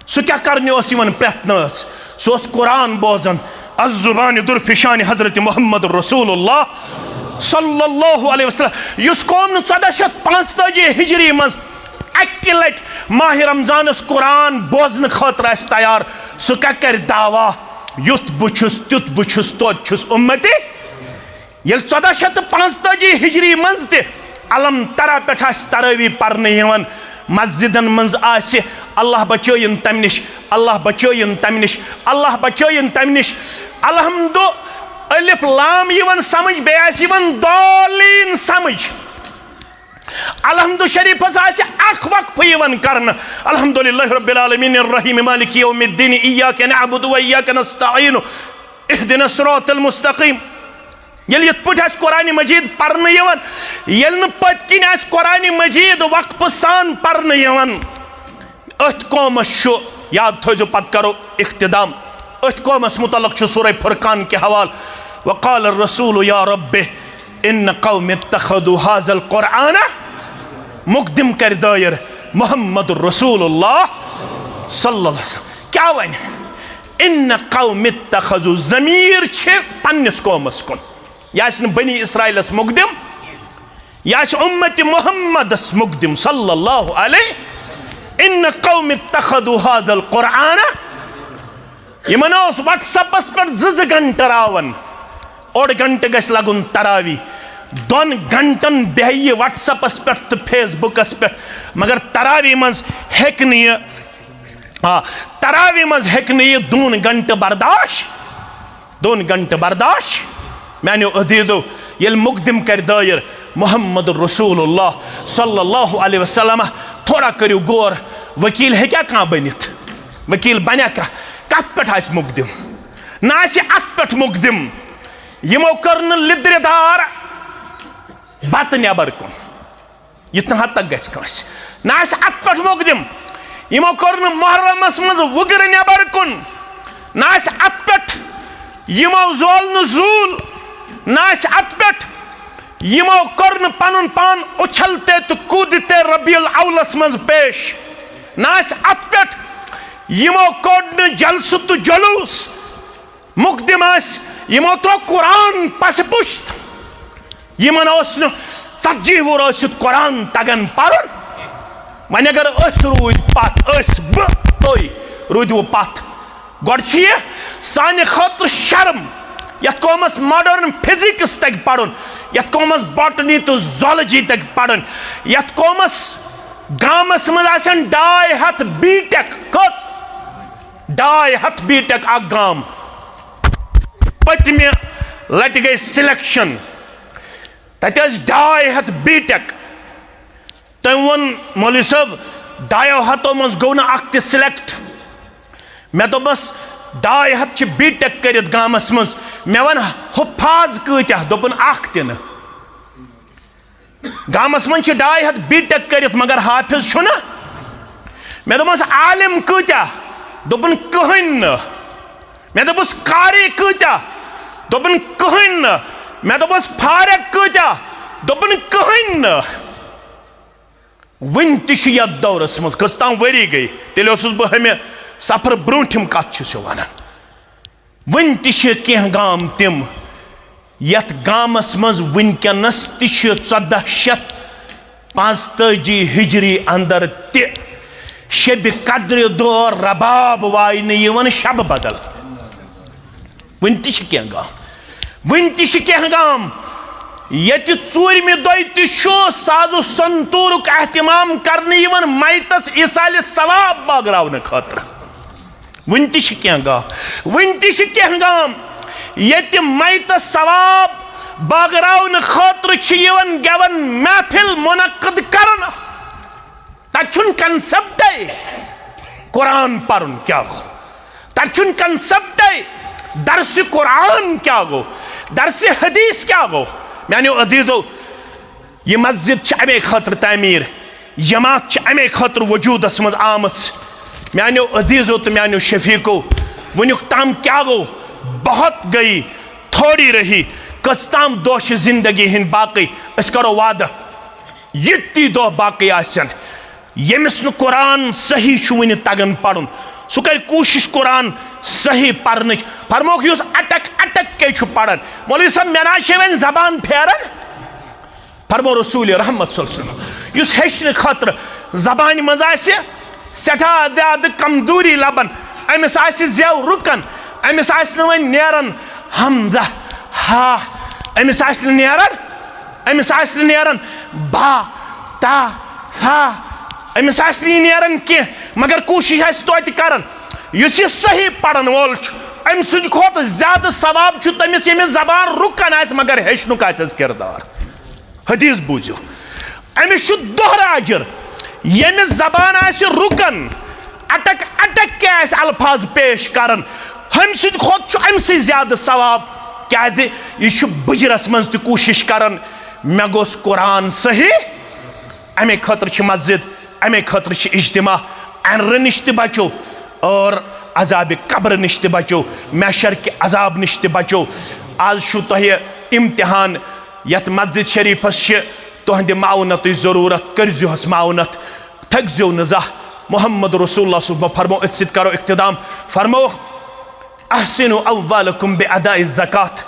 سُہ کیٛاہ کرنہِ اوس یِوان پرٛٮ۪تھ نٲژ؟ سُہ اوس قرآن بوزان۔ از زبان درفشان حضرت محمد رسول اللہ صلی اللہ علیہ وسلم، یُس قوم نہٕ ژۄداہ شیٚتھ پانٛژتٲجی ہجری منٛز اکہِ لٹہِ ماہِ رمضانس قرآن بوزنہٕ خٲطرٕ آسہِ تیار، سُہ کیٛاہ کرِ دعویٰ، یُتھ بہٕ چھُس، تیُتھ بہٕ چھُس، توتہِ چھُس اُمتی؟ ییٚلہِ ژۄداہ شیٚتھ تہٕ پانٛژتٲجی ہجری منٛز تہِ الم ترا پٮ۪ٹھ آسہِ تراوی پرنہٕ یِوان، مسجدن منٛز آسہِ، اللہ بچٲیِن تمہِ نِش، اللہ بچٲیِن تمہِ نِش، اللہ بچٲیِن تمہِ نِش۔ الحمد، الف لام یِوان سمجھ، بیٚیہِ آسہِ یِوان دالین سمجھ۔ الحمد شریفس آسہِ اکھ وقفہٕ یِوان کرنہٕ، الحمدللہ رب العالمین الرحیم مالک یوم الدین، ایاک نعبد و ایاک نستعین، اہدنا الصراط المستقیم۔ ییٚلہِ یِتھ پٲٹھۍ آسہِ قرآن مجید پرنہٕ یِوان، ییٚلہِ نہٕ پٔتۍ کِنۍ آسہِ قرآن مجید وقفہٕ سان پرنہٕ یِوان، أتھۍ قومس چھُ، یاد تھٲیزیو، پتہٕ کرو اختتام، أتھۍ قومس متعلق چھُ سورہ فرقان کہِ حوالہٕ، وقال الرسول یا رب ان قوم اتخذوا هذا القرآن، مقدم کرِ دٲیر محمد رسول اللہ صلی اللہ علیہ وسلم۔ کیٛاہ وَنہِ؟ ان قوم اتخذوا، ضمیر چھِ پننِس قومس کُن۔ یہِ آسہِ نہٕ بنی اسرائیلس مقدم، یہِ آسہِ امت محمدس مقدم صلی اللہ علیہ۔ ان قوم اتخذوا هذا القرآن، یِمن اوس WhatsApp-س پٮ۪ٹھ زٕ زٕ گھنٹہٕ راوان، اوٚڑ گھنٹہٕ گژھِ لگُن تراوی، دۄن گھنٹن بیہہِ یہِ WhatsApp-س پٮ۪ٹھ تہٕ Facebook-س پٮ۪ٹھ، مگر تراوی منٛز ہیٚکہِ نہٕ یہِ، آ، تراوی منٛز ہیٚکہِ نہٕ یہِ دۄن گھنٹہٕ برداشت۔ دۄن گھنٹہٕ برداشت۔ میانیو عزیزو، ییٚلہِ مقدم کرِ دٲیر محمد رسول اللہ صلی اللہ علیہ وسلم، تھوڑا کٔرِو غور، وکیل ہیٚکیٛاہ کانٛہہ بٔنِتھ؟ وکیل بنیٛا کانٛہہ؟ کتھ پٮ۪ٹھ آسہِ مقدم؟ نہ آسہِ اتھ پٮ۪ٹھ مقدم۔ یِمو کٔر نہٕ لِدرِ دار بتہٕ نٮ۪بر کُن۔ یہِ نہٕ حد تک گژھِ کٲنٛسہِ۔ نہ آسہِ اتھ پٮ۪ٹھ مقدم۔ یِمو کوٚر نہٕ محرمس منٛز وُگرٕ نٮ۪بر کُن۔ نہ آسہِ اتھ پٮ۪ٹھ یِمو زول نہٕ زوٗل، نہ آسہِ اتھ پٮ۪ٹھ یِمو کوٚر نہٕ پنُن پان اُچھلتے تہٕ کوٗدتے ربیع الاولس منٛز پیش، نہ آسہِ اتھ پٮ۪ٹھ یِمو کوٚڑ نہٕ جلسہٕ تہٕ جلوٗس، مقدم آسہِ، یِمو ترٛوو قرآن پسِ پُشت۔ یِمن اوس نہٕ ژتجی وُہُر ٲسِتھ قرآن تگان پرُن۔ وۄنۍ اگر أسۍ روٗدۍ پتھ، أسۍ، بہٕ، تُہۍ روٗدِوٕ پتھ، گۄڈٕ چھُ یہِ سانہِ خٲطرٕ شرم۔ یتھ قومس ماڈرن فزکس تگہِ پرُن، یتھ قومس باٹنی تہٕ زولجی تگہِ پرُن، یتھ قومس، گامس منٛز آسن ڈاے ہتھ بی ٹیک۔ کٔژ؟ ڈاے ہتھ بی ٹیک اکھ گام۔ پٔتمہِ لٹہِ گٔے سلیکشن، تتہِ ٲسۍ ڈاے ہتھ بی ٹیک۔ تٔمۍ ووٚن، "مولوی صٲب، ڈایو ہتو منٛز گوٚو نہٕ اکھ تہِ سلیکٹ۔" مےٚ دوٚپمس، "ڈاے ہتھ چھِ بی ٹیک کٔرِتھ گامس منٛز۔" مےٚ ووٚن، "حفاظ کۭتیاہ؟" دوٚپُن، "اکھ تہِ نہٕ۔" گامس منٛز چھِ ڈاے ہتھ بی ٹیک کٔرِتھ، مگر حافظ چھُنہٕ۔ مےٚ دوٚپمس، "عالم کۭتیاہ؟" دوٚپُن، "کٕہٕنۍ نہٕ۔" مےٚ دوٚپُس، "قاری کۭتیاہ؟" دوٚپُن، "کٕہٕنۍ نہٕ۔" مےٚ دوٚپُس، "فارغ کۭتیاہ؟" دوٚپُن، "کٕہٕنۍ نہٕ۔" وٕنہِ تہِ چھُ یتھ دورس منٛز، کٔژ تام ؤری گٔے، تیٚلہِ اوسُس بہٕ ہُمہِ سفرٕ برٛونٛٹھِم کتھ چھُس یہِ ونان۔ وٕنہِ تہِ چھِ کینٛہہ گام تِم، یتھ گامس منٛز وٕنکیٚنس تہِ چھِ ژۄدہ شیٚتھ پانٛژتٲجی ہجری اندر تہِ شبِ قدرِ دۄہ رباب واینہٕ یِوان، شب بدل۔ وٕنہِ تہِ چھِ کینٛہہ گام، وٕنہِ تہِ چھِ کینٛہہ گام، ییٚتہِ ژوٗرمہِ دۄہہِ تہِ چھُ ساز و سنتوٗرُک اہتمام کرنہٕ یِوان میتس ایصالِ ثواب بٲگراونہٕ خٲطرٕ۔ وٕنہِ تہِ چھِ کینٛہہ گام، وٕنہِ تہِ چھِ کینٛہہ گام، ییٚتہِ میتس ثواب بٲگراونہٕ خٲطرٕ چھِ یِوان گٮ۪وَن محفل منعقد کرنہٕ۔ تَتہِ چھُنہٕ concept-ے قرآن پَرُن کیٛاہ گوٚو، تَتہِ چھُنہٕ concept-ے درسِ قرآن کیٛاہ گوٚو، درسِ حدیث کیٛاہ گوٚو۔ میٛانیو عزیٖزو، یہِ مسجد چھِ اَمے خٲطرٕ تعمیٖر، جماعت چھِ اَمے خٲطرٕ وجوٗدَس منٛز آمٕژ۔ میٛانیو عزیٖزو تہٕ میٛانیو شفیٖقو، وٕنیُک تام کیٛاہ گوٚو؟ بہت گئی، تھوڑی رہی۔ کٔژ تام دۄہ چھِ زندگی ہٕنٛدۍ باقٕے؟ أسۍ کَرو وعدٕ، یِتی دۄہ باقٕے آسن، ییٚمِس نہٕ قرآن صحیح چھُ وٕنہِ تگان پرُن، سُہ کرِ کوٗشش قرآن صحیح پرنٕچ۔ فرموکھ، یُس اٹک اٹک کے چھُ پران، مولوی صٲب، مےٚ نہ چھے وۄنۍ زبان پھیران۔ فرمو رسول رحمت صلی اللہ علیہ وسلم، یُس ہیٚچھنہٕ خٲطرٕ زبانہِ منٛز آسہِ سٮ۪ٹھاہ زیادٕ کمزوری لبان، أمِس آسہِ زٮ۪و رُکان، أمِس آسہِ نہٕ وۄنۍ نیران ہمزہ، ہا، أمِس آسہِ نہٕ نیران، أمِس آسہِ نہٕ نیران با، تا، ثا، أمِس آسہِ نہٕ یہِ نیران کینٛہہ، مگر کوٗشِش آسہِ توتہِ کران۔ یُس یہِ صحیح پرن وول چھُ، أمۍ سٕنٛدِ کھۄتہٕ زیادٕ ثواب چھُ تٔمِس، ییٚمِس زبان رُکان آسہِ مگر ہیٚچھنُک آسٮ۪س کردار۔ حدیث بوٗزِو، أمِس چھُ دۄہرٕ اجر۔ ییٚمِس زبان آسہِ رُکان، اٹک اٹک کے آسہِ الفاظ پیش کران، ہُمہِ سٕنٛدِ کھۄتہٕ چھُ أمۍ سٕے زیادٕ ثواب، کیازِ یہِ چھُ بُجرس منٛز تہِ کوٗشش کران، مےٚ گوٚژھ قرآن صحیح۔ امے خٲطرٕ چھِ مسجد، امے خٲطرٕ چھِ اجتماع۔ انرٕ نِش تہِ بچو اور عذابِ قبر نِش تہِ بچو، محشر کہِ عذاب نِش تہِ بچو۔ آز چھُو تۄہہِ امتحان یتھ مسجد شریفس چھِ، تُہنٛدِ معاونتٕچ ضروٗرت، کٔرزِہوس معاونت، تھٔکزیو نہٕ زانٛہہ۔ محمد رسول اللہ صُبح فرمو، أتھۍ سۭتۍ کرو اختتام۔ فرمو، احسنوا اموالکم باداء الزکات،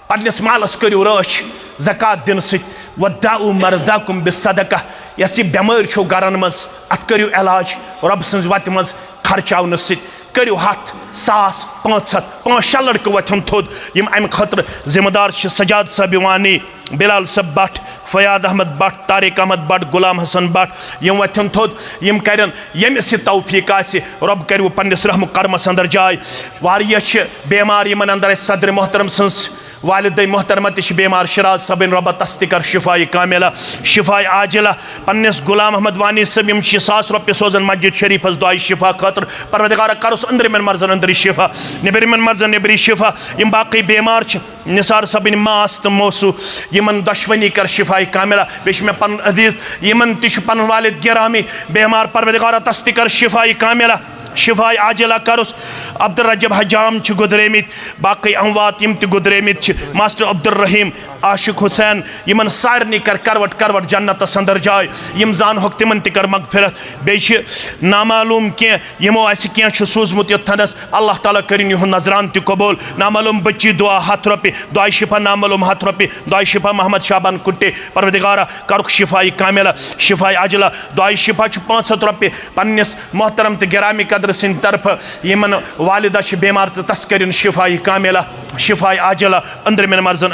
پننِس مالس کٔرِو رٲچھ زکات دِنہٕ سۭتۍ۔ وداؤ مرضاکم بالصدقہ، یۄس یہِ بٮ۪مٲرۍ چھو گرن منٛز، اتھ کٔرِو علاج رۄب سٕنٛز وتہِ منٛز خرچاونہٕ سۭتۍ۔ کٔرِو ہتھ، ساس، پانٛژھ ہتھ، پانٛژھ شےٚ لڑکہٕ وۄتھن تھوٚد، یِم امہِ خٲطرٕ ذمہٕ دار چھِ۔ سجاد صٲب وانی، بلال صٲب بٹ، فیاض احمد بٹ، طارق احمد بٹ، غلام حسن بٹ، یِم وۄتھن تھوٚد، یِم کرن ییٚمِس یہِ توفیق آسہِ، رۄب کٔرِو پننِس رحم و کرمس اندر جاے۔ واریاہ چھِ بیمار، یِمن اندر اسہِ صدر محترم سٕنٛز والدہ محترمہ تہِ چھِ بیمار، شیراز صٲبٕنۍ، رۄبہ تس تہِ کر شفایہِ کاملہ، شفایہِ عاجلہ۔ پننِس غلام احمد وانی صٲب، یِم چھِ ساس رۄپیہِ سوزان مسجد شریفس دعایہِ شفا خٲطرٕ، پروردگارہ کرُس أنٛدرِمٮ۪ن مرضن أنٛدری شفا، نیٚبرِمٮ۪ن مرضن نیٚبری شفا۔ یِم باقٕے بیمار چھِ، نثار صٲبٕنۍ ماس تہٕ موسو، یِمن دۄشوٕنی کر شفایہِ کاملہ۔ بیٚیہِ چھُ مےٚ پنُن عزیز، یِمن تہِ چھُ پنُن والد گرامی بیمار، پروردگارہ تس تہِ کر شفایہِ کاملہ، شفایہِ عاجلہ کرُس۔ عبدالرجب حجام چھِ گُزریمٕتۍ، باقٕے اموات یِم تہِ گُزریمٕتۍ چھِ، ماسٹر عبدالرحیم، عاشق حسین، یِمن سارنٕے کر کروٹ کروٹ جنتس اندر جاے۔ یِم زانہوکھ تِمن تہِ کر مغفرت۔ بیٚیہِ چھِ نامعلوم کینٛہہ یِمو اسہِ کینٛہہ چھُ سوٗزمُت یوٚتتھنس، اللہ تعالیٰ کٔرِن یِہُنٛد نذران تہِ قبول۔ نامعلوم بچی دعا ہتھ رۄپیہِ، دعایہِ شفا نامعلوم ہتھ رۄپیہِ، دعایہِ شفا محمد شعبان کُٹے، پروردگارا کرُکھ شفایہِ کاملہ، شفایہِ عاجلہ۔ دعایہِ شفا چھُ پانٛژھ ہتھ رۄپیہِ پننِس محترم تہٕ گرامی قدر سٕنٛدِ طرفہٕ یِمن والدہ چھِ بیمار تہٕ تس کٔرِن شفایہِ کاملہ، شفایہِ عاجلہ، أنٛدرِمٮ۪ن مرضن